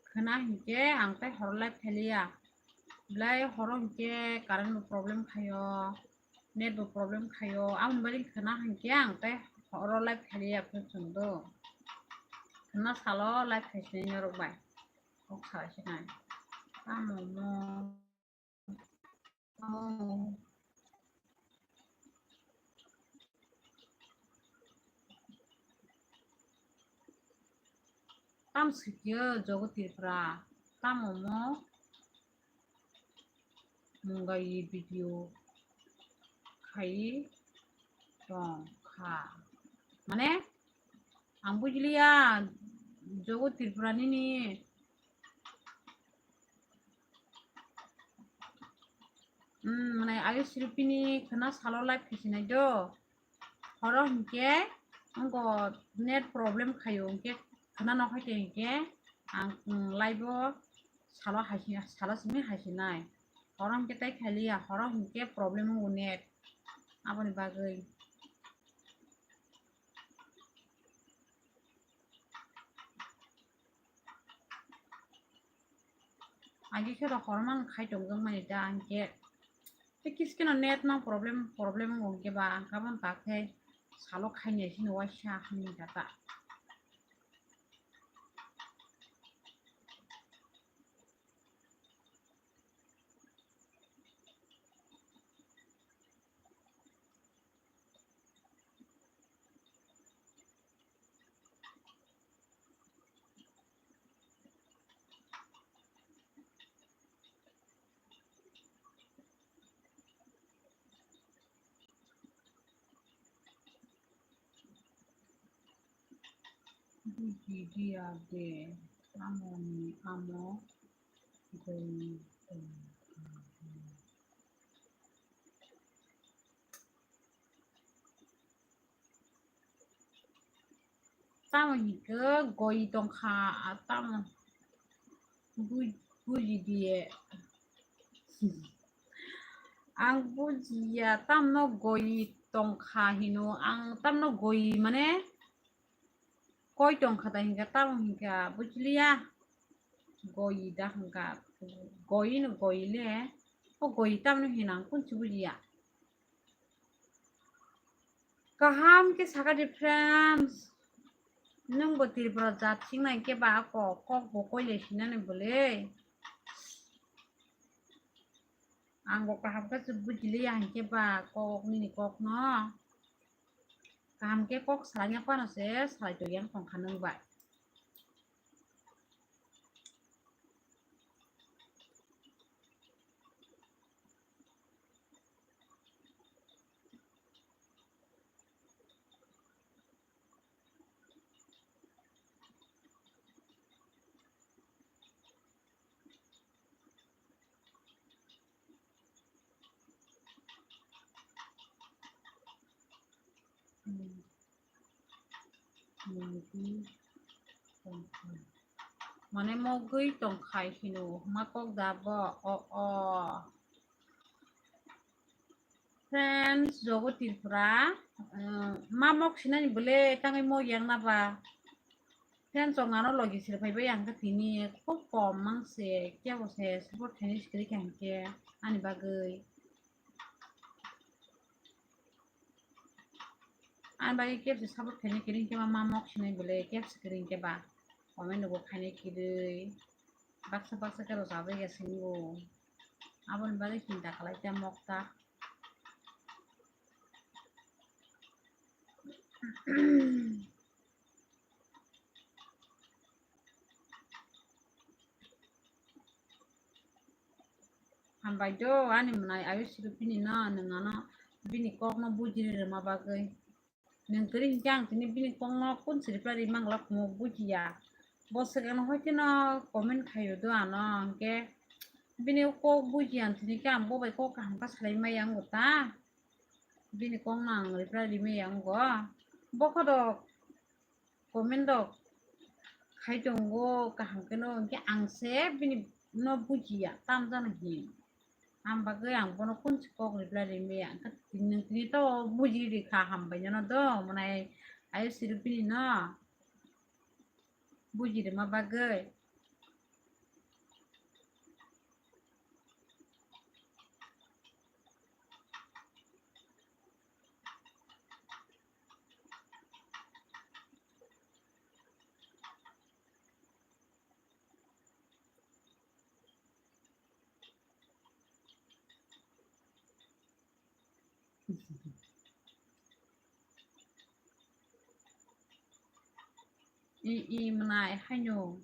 Khwna hinkhe ang tei horo live khailiya. Belai horo hinkhe current bo problem khaio, net bo problem khaio. Aboni bagwi khwna hinkhe ang tei horo live khailiya, friends, chwng do. Khwna salo live khai sinai norok bai. Kok salai sinai. Tamo mo. Oh. Tam sikyo jogo Tripura, tamo mo mungai video khai tong kha. Mane, ang bujiliya, jogo Tripura nini Hmm, mane Ayush Rupini khwna salo live khasinai do. Horo hinkhe ongo net problem khaio, hinkhe khwna nok hai hinkhe ang, hmm, live o salo haisi, salo simi haisinai. Horo hinkhe tai khailiya, horo hinkhe problem ongo net. Aboni bagwi. Agi khe rok horman khai tong jong mani da, ang khe tei kiskeno net no problem, problem wng khe ba ang kabon ta khe salo khai ni sini waisa hamni da ta. Buji dia de, amo ni amo goi tong. Tamo hinkhe goi tongkha, tamo bu-, buji diye. Ang bujiya, tamno goi tongkha hino, ang tamno goi mane koi tongkha da hinkha, tamo hinkha, bujiliya? Goi da hinkha, goi no goi le, o goi tamno hino ang kunsi bujiya. Kaham khe sakha di friends, nwng bo Tripura jat singnai khe ba kok, kok bo koi le sinani bole. Ang bo kaham khe se bujiliya hinkhe ba kok nini kok no. Kaham khe kok salai ya phano se salai tong yang tongkha nwng bai. Mane mogwi tongkhai hino hwma kok da bo? O, o. Friends, jogo Tripura, eh, ma mok sinani bole tangwi mo yang na ba. Friends, chong ano logi sir phai bai ang kha tini khub kom mang se, kebo se support khaini sikiri kha hinkhe ani bagwi. Ani bagwi kebo se support khaini kiri hinkhe ma, ma mok sinai bole kebo se kiri hinkhe ba. Comment nugo khaini kiri. Baksa baksa khe rwchapjak ya sini bo. Aboni bagwi chinta khlai khe mokta. Hambai do ani mwnai Ayush Rupini no, nwng ano bini kok no bujiri rwma bagwi. Nwng kwrwi hinkhe ang tini bini kokno kun siri phlai ri mangla kumo bujiya. Bo swkang no hoi kheno comment khaio do ano, hinkhe bini kok bujiya ang tini khe ang bo bai kok kaham khe salai maya wngo ta. Bini kokno ang reply ri maya wngo. Bo kho do comment rok khai tongo kaham kheno, hinkhe ang se bini no bujiya, tam jani hin. Ang bagwi ang bono kunsi kok reply rimaya. Ang khe tini, tini to buji rikha hambai nono do, mwnai Ayushi Rupini no. Buji rima bagwi. I, i, mwnai haino.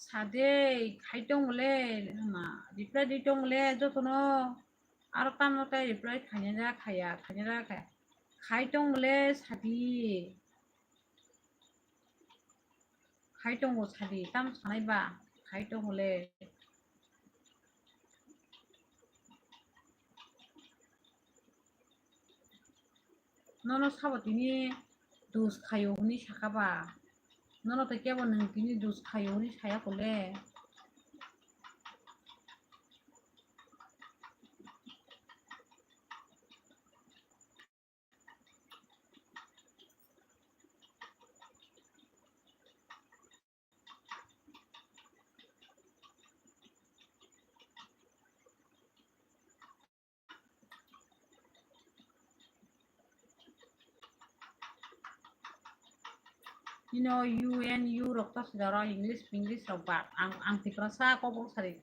Sade, khai tong le, ma, reply di tong le, jotono, aro tamo tai reply khaina ja khaya, khaina ja khaya. Khai tong le, sadi. Khai tongo sadi, tam sanai ba, khai tongo le. Nono sabo tini dus khayo hwnwi sakha ba? Nono tei kebo nwng tini dus khayo hwnwi saya kole? Ino U N U rok ta sida ro English, English rok ba ang, ang Tiprasa kok bok sari.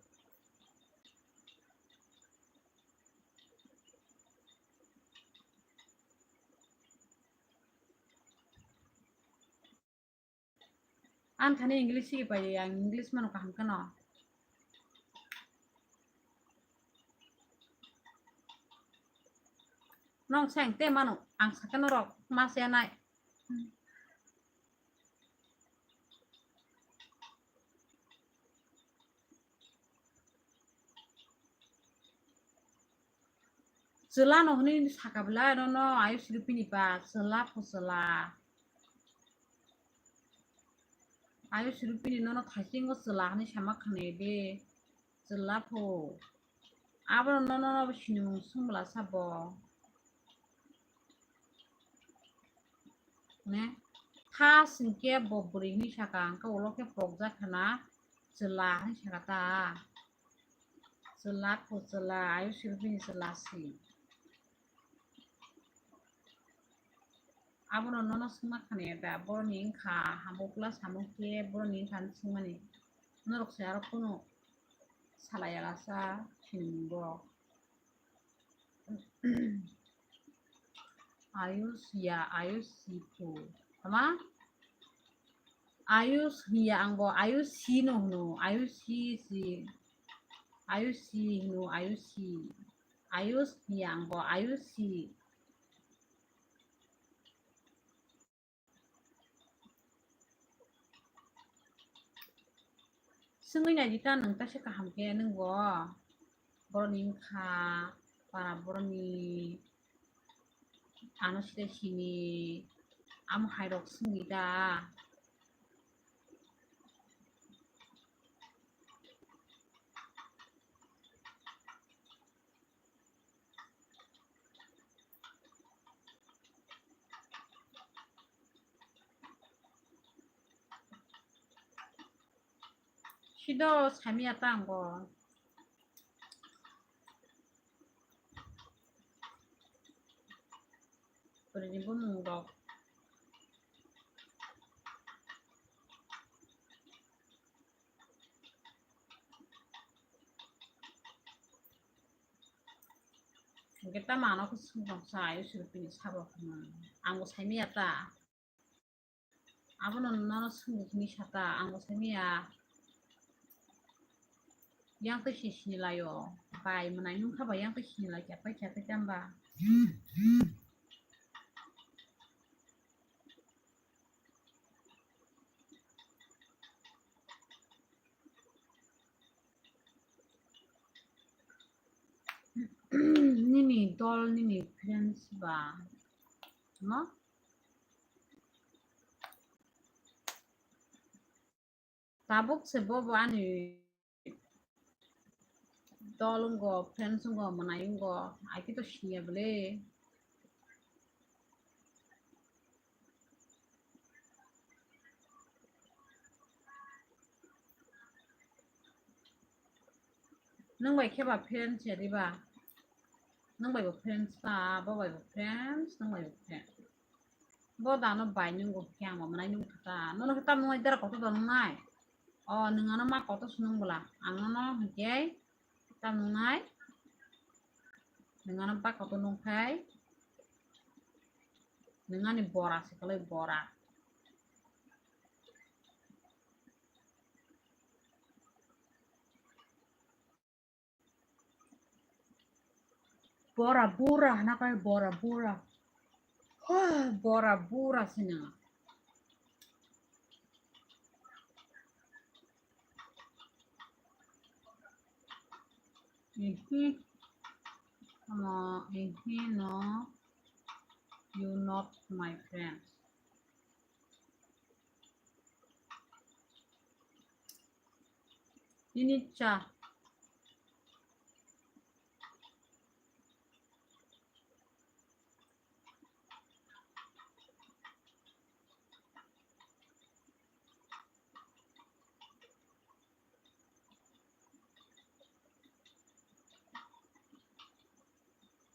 Ang thani English sigi pai, ang English mano kaham kheno. Nong seng te mano, ang sakhe norok ma se nai. Chwla no hwnwi saka bwla, nono Ayush Rupini ba, chwla pho chwla. Ayush Rupini nono thaisingo chwla hwnwi sama khwnaio de, chwla pho. Abono nono sinimung swng bwla sabo. Ne? First hinkhe bo bwrwi hinwi saka, hwnkhe ulo khe pokjak khna chwla hinwi saka ta. Chwla pho chwla, Ayush Rupini chwla si. Abono nono swngma khna da, boroni wngkha, habo class samung khe boroni wngkha hinwi swngmani. Norok se aro kunu salai ya lasa sinimung bo. Ayush ya, Ayush si phu. Tama? Ayush hiya ang bo, Ayush si no hwno, Ayush si si. Ayush si hwno, Ayush si. Ayush hiya ang bo, Ayush si. Swngwi naidi ta nwng ta se kaham khe nwng bo. Boroni wngkha, para boroni ano side sini, amo hai rok swngwi ta. Sido samya ta ang bo. Bwrwini bumung rok. Hingke tamo ano khe swngchar sa, Ayush Rupini sabo khna. Ang bo saimaya ta. Abono nono swngwi hwnwi sata, ang bo saimaya. Yang twi si sini laio. Bai mwnai nungkha bai yang twi sini lai khe pai khe tei tamba. Nini dol nini friends ba, no? Tabuk se bo bo ani dol wngkha, friends wngkha, mwnai wngkha, ai khe to siniya bwle. Nwng bai khe ba friends ya diba? Nwng bai bo friends ta, bo bai bo friends, nwng bai bo friends. Bo dano bai nungo khe ang bo mwnai nung kha ta. Nono khe tam nungnai dara kotor da nungnai. O, nwng ano ma kotor se nung bwla. Ang nono hinkhe tam nungnai. Nwng ano ba kotor nung khai. Nwng ani bora se kwlai bora. Bora bura hana kai bora bura. Bora bura sini. Ihi. No, ihi no. You not my friend. Ini cha.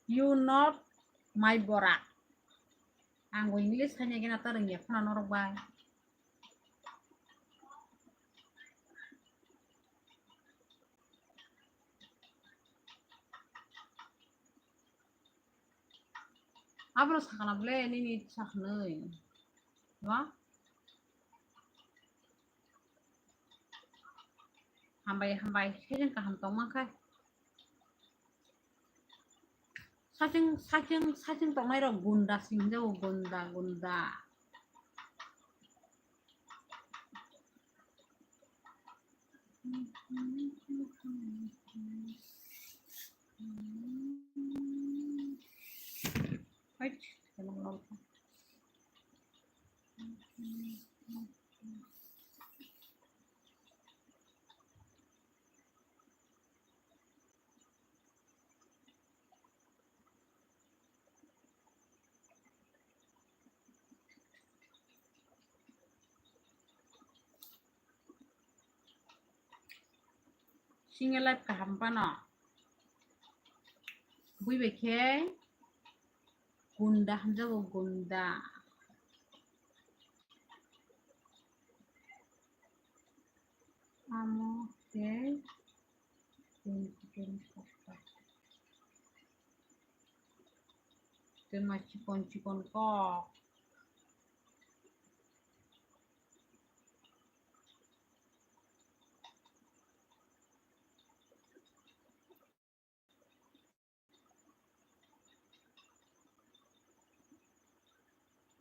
You not my bora. Ang bo English khaina gena ta rwngya phano norok bai. Abono sakana bole nini saknoi. Wa? Hambai, hambai, sejeng kaham tongma khai. Saching, saching, saching tongnai rok gunda sing jago, gunda, gunda. Right. Single life kaham phano. Bui bai khe gunda hamjago, gunda. Amo khe twenty twenty four. Tei mai chikon chikon kok.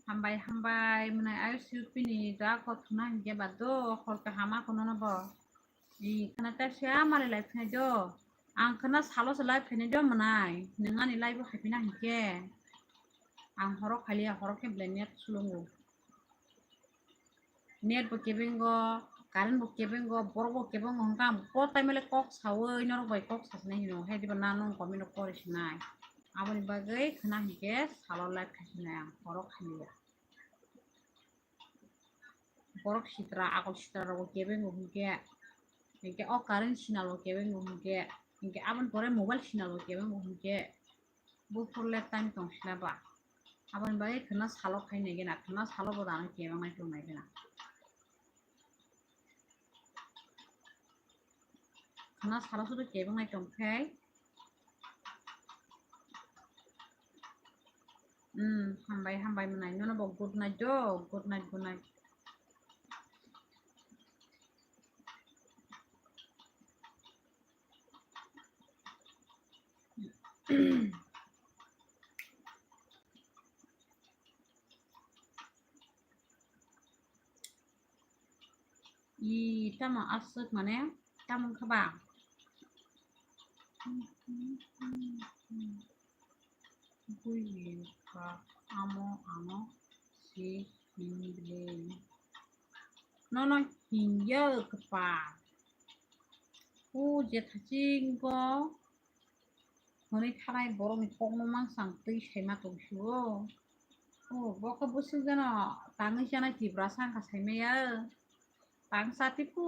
Hambai, hambai, mwnai ayuk siyuk pini da kothoma hinkhe ba do, khorokhe hama kono no bo. I khna ta sia mari lai phinai do. Ang khna salo se lai phinai do mwnai. Nwng ani lai bo hai phina hinkhe. Ang horok khaliya, horok khe belai net sulungo. Net bo kebengo, current bo kebengo, borok bo kebengo, hwnkhe ang bo tai mele kok saui norok bai kok sasinai hino, hai diba na nong comment o pori sinai. Aboni bagwi khna hinkhe salo live khai sinai ang, borok hamya. Borok sitra, akol sitra rok bo kebengo hinkhe, hinkhe o current signal bo kebengo hinkhe, hinkhe aboni pore mobile signal bo kebengo hinkhe, Buphurle time tong sina ba. Aboni bagwi khwna salo khai nai gena, khwna salo bo dano kebang nai tong nai gena. Khwna salo sudu kebang nai tong khai. Hmm, hambai, hambai mwnai. Nono bo good night do, good night, good night. I tamo aswk mane, tamo wngkha ba? Buini kha amo ano si hinle. Nono hinya kpa. O je thachingko hwnwi thanai borokni kokno mangsang twi saima tongphio. O bo khe bwswk jano tangwi chanai Tiprasa wngkha saimaya. Tang cha tipu.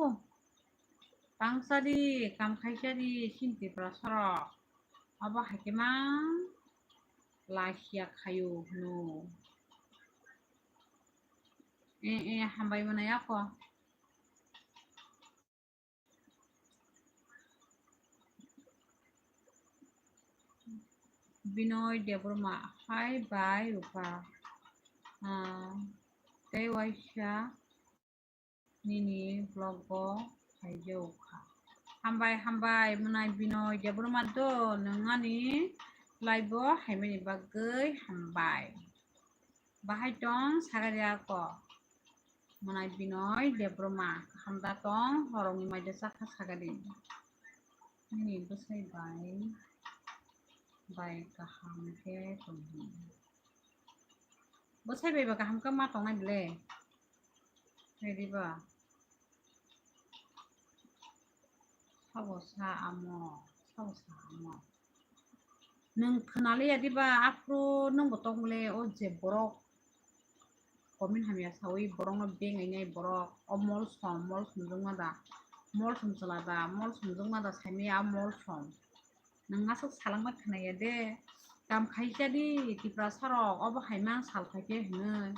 Tang cha di, kam khai cha di, chini Tiprasarok. Abo hai khe mang lasia khaio hwno. E, e, hambai mwnai ako. Binoy Debbarma, hai bai Rupa. Ah, tei waisa nini vlog bo phaijao kha. Hambai, hambai, mwnai Binoy Debbarma do, nwng ani live bo haimani bagwi hambai. Bahai tong sagari ako. Mwnai Binoy Debbarma, kaham da tong, horongni maida chakha sagari. Nini bwsai bai, bai kaham khe tongdi. Bwsai bai ba kaham khe ma tongnai bwle. Khe diba? Sabo sa amo, sabo sa amo. Nwng khwnaliya diba, aphuru nwngbo tongmole o je borok comment hamya sawi borokno bengainai borok, o mol som, mol somjwkma da, mol som chwla da, mol somjwkma da saimaya a mol som. Nwng aswk salangma khwnaya de, kam khaisa di, Tiprasarok, obo hai mang sal khaikhe hwnwi.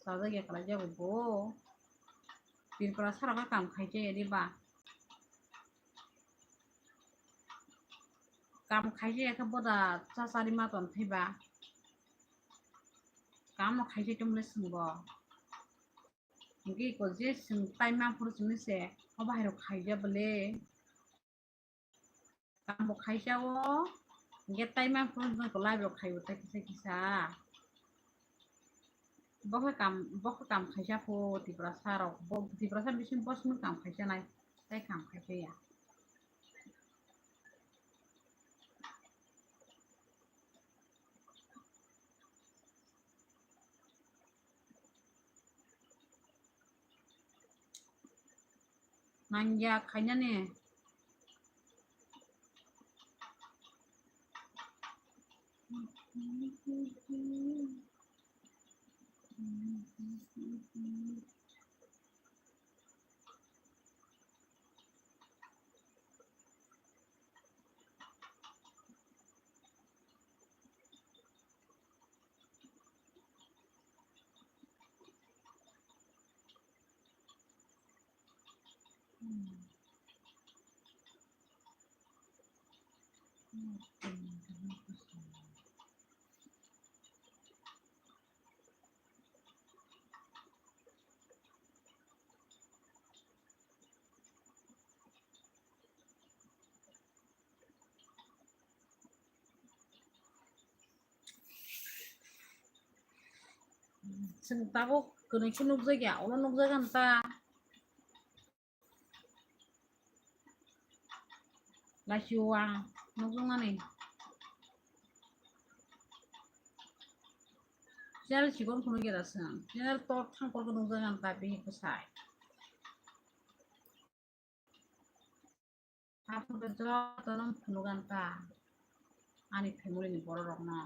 Chajak ya kalaijak bo. Tiprasarok khe kam khaikhe ya diba? Kam khaikhe ya khe boda chachari ma ton thaiba. Kam no khaikhe tumle swngbo. Hingke iko je chwng taima phuru chwngni se, obo hai rok khaija bwle. Kam bo khaisa o, hingke taima phuru no ko live rok khaio ta kisa kisa. Bo khe kam, bo khe kam khaisa pho Tiprasa rok, bo Tiprasa bising bo simi kam khaisa nai, tai kam khaisa ya. Nangya khainani. Chwng tabuk kwnwi khe nukjakya, ulo nukjagani ta. Lachiwang nukjaknani. Channel chikon khunu gera chwng. Channel tor thang kor khe nukjaknani ta bini bwsai. Haphurkhe jotono phunukgani ta ani family ni borok rokno.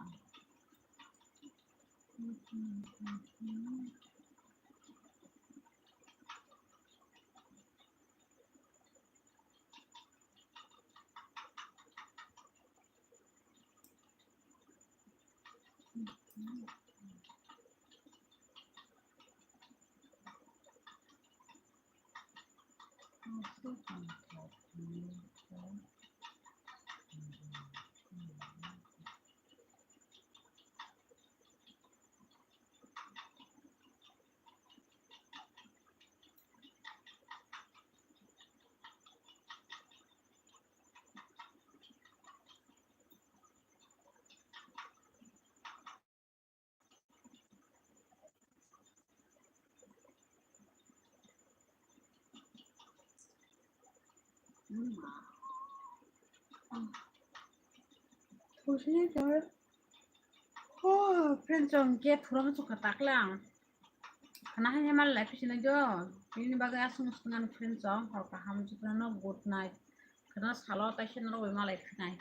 Thusi jar. Oh, friend chong ke thurang chukha taklang. Khana hai mal life sina jo. Ini bagai asung asung an friend chong hor kaham chukha no good night. Khana salo tai sina ro mal life nai.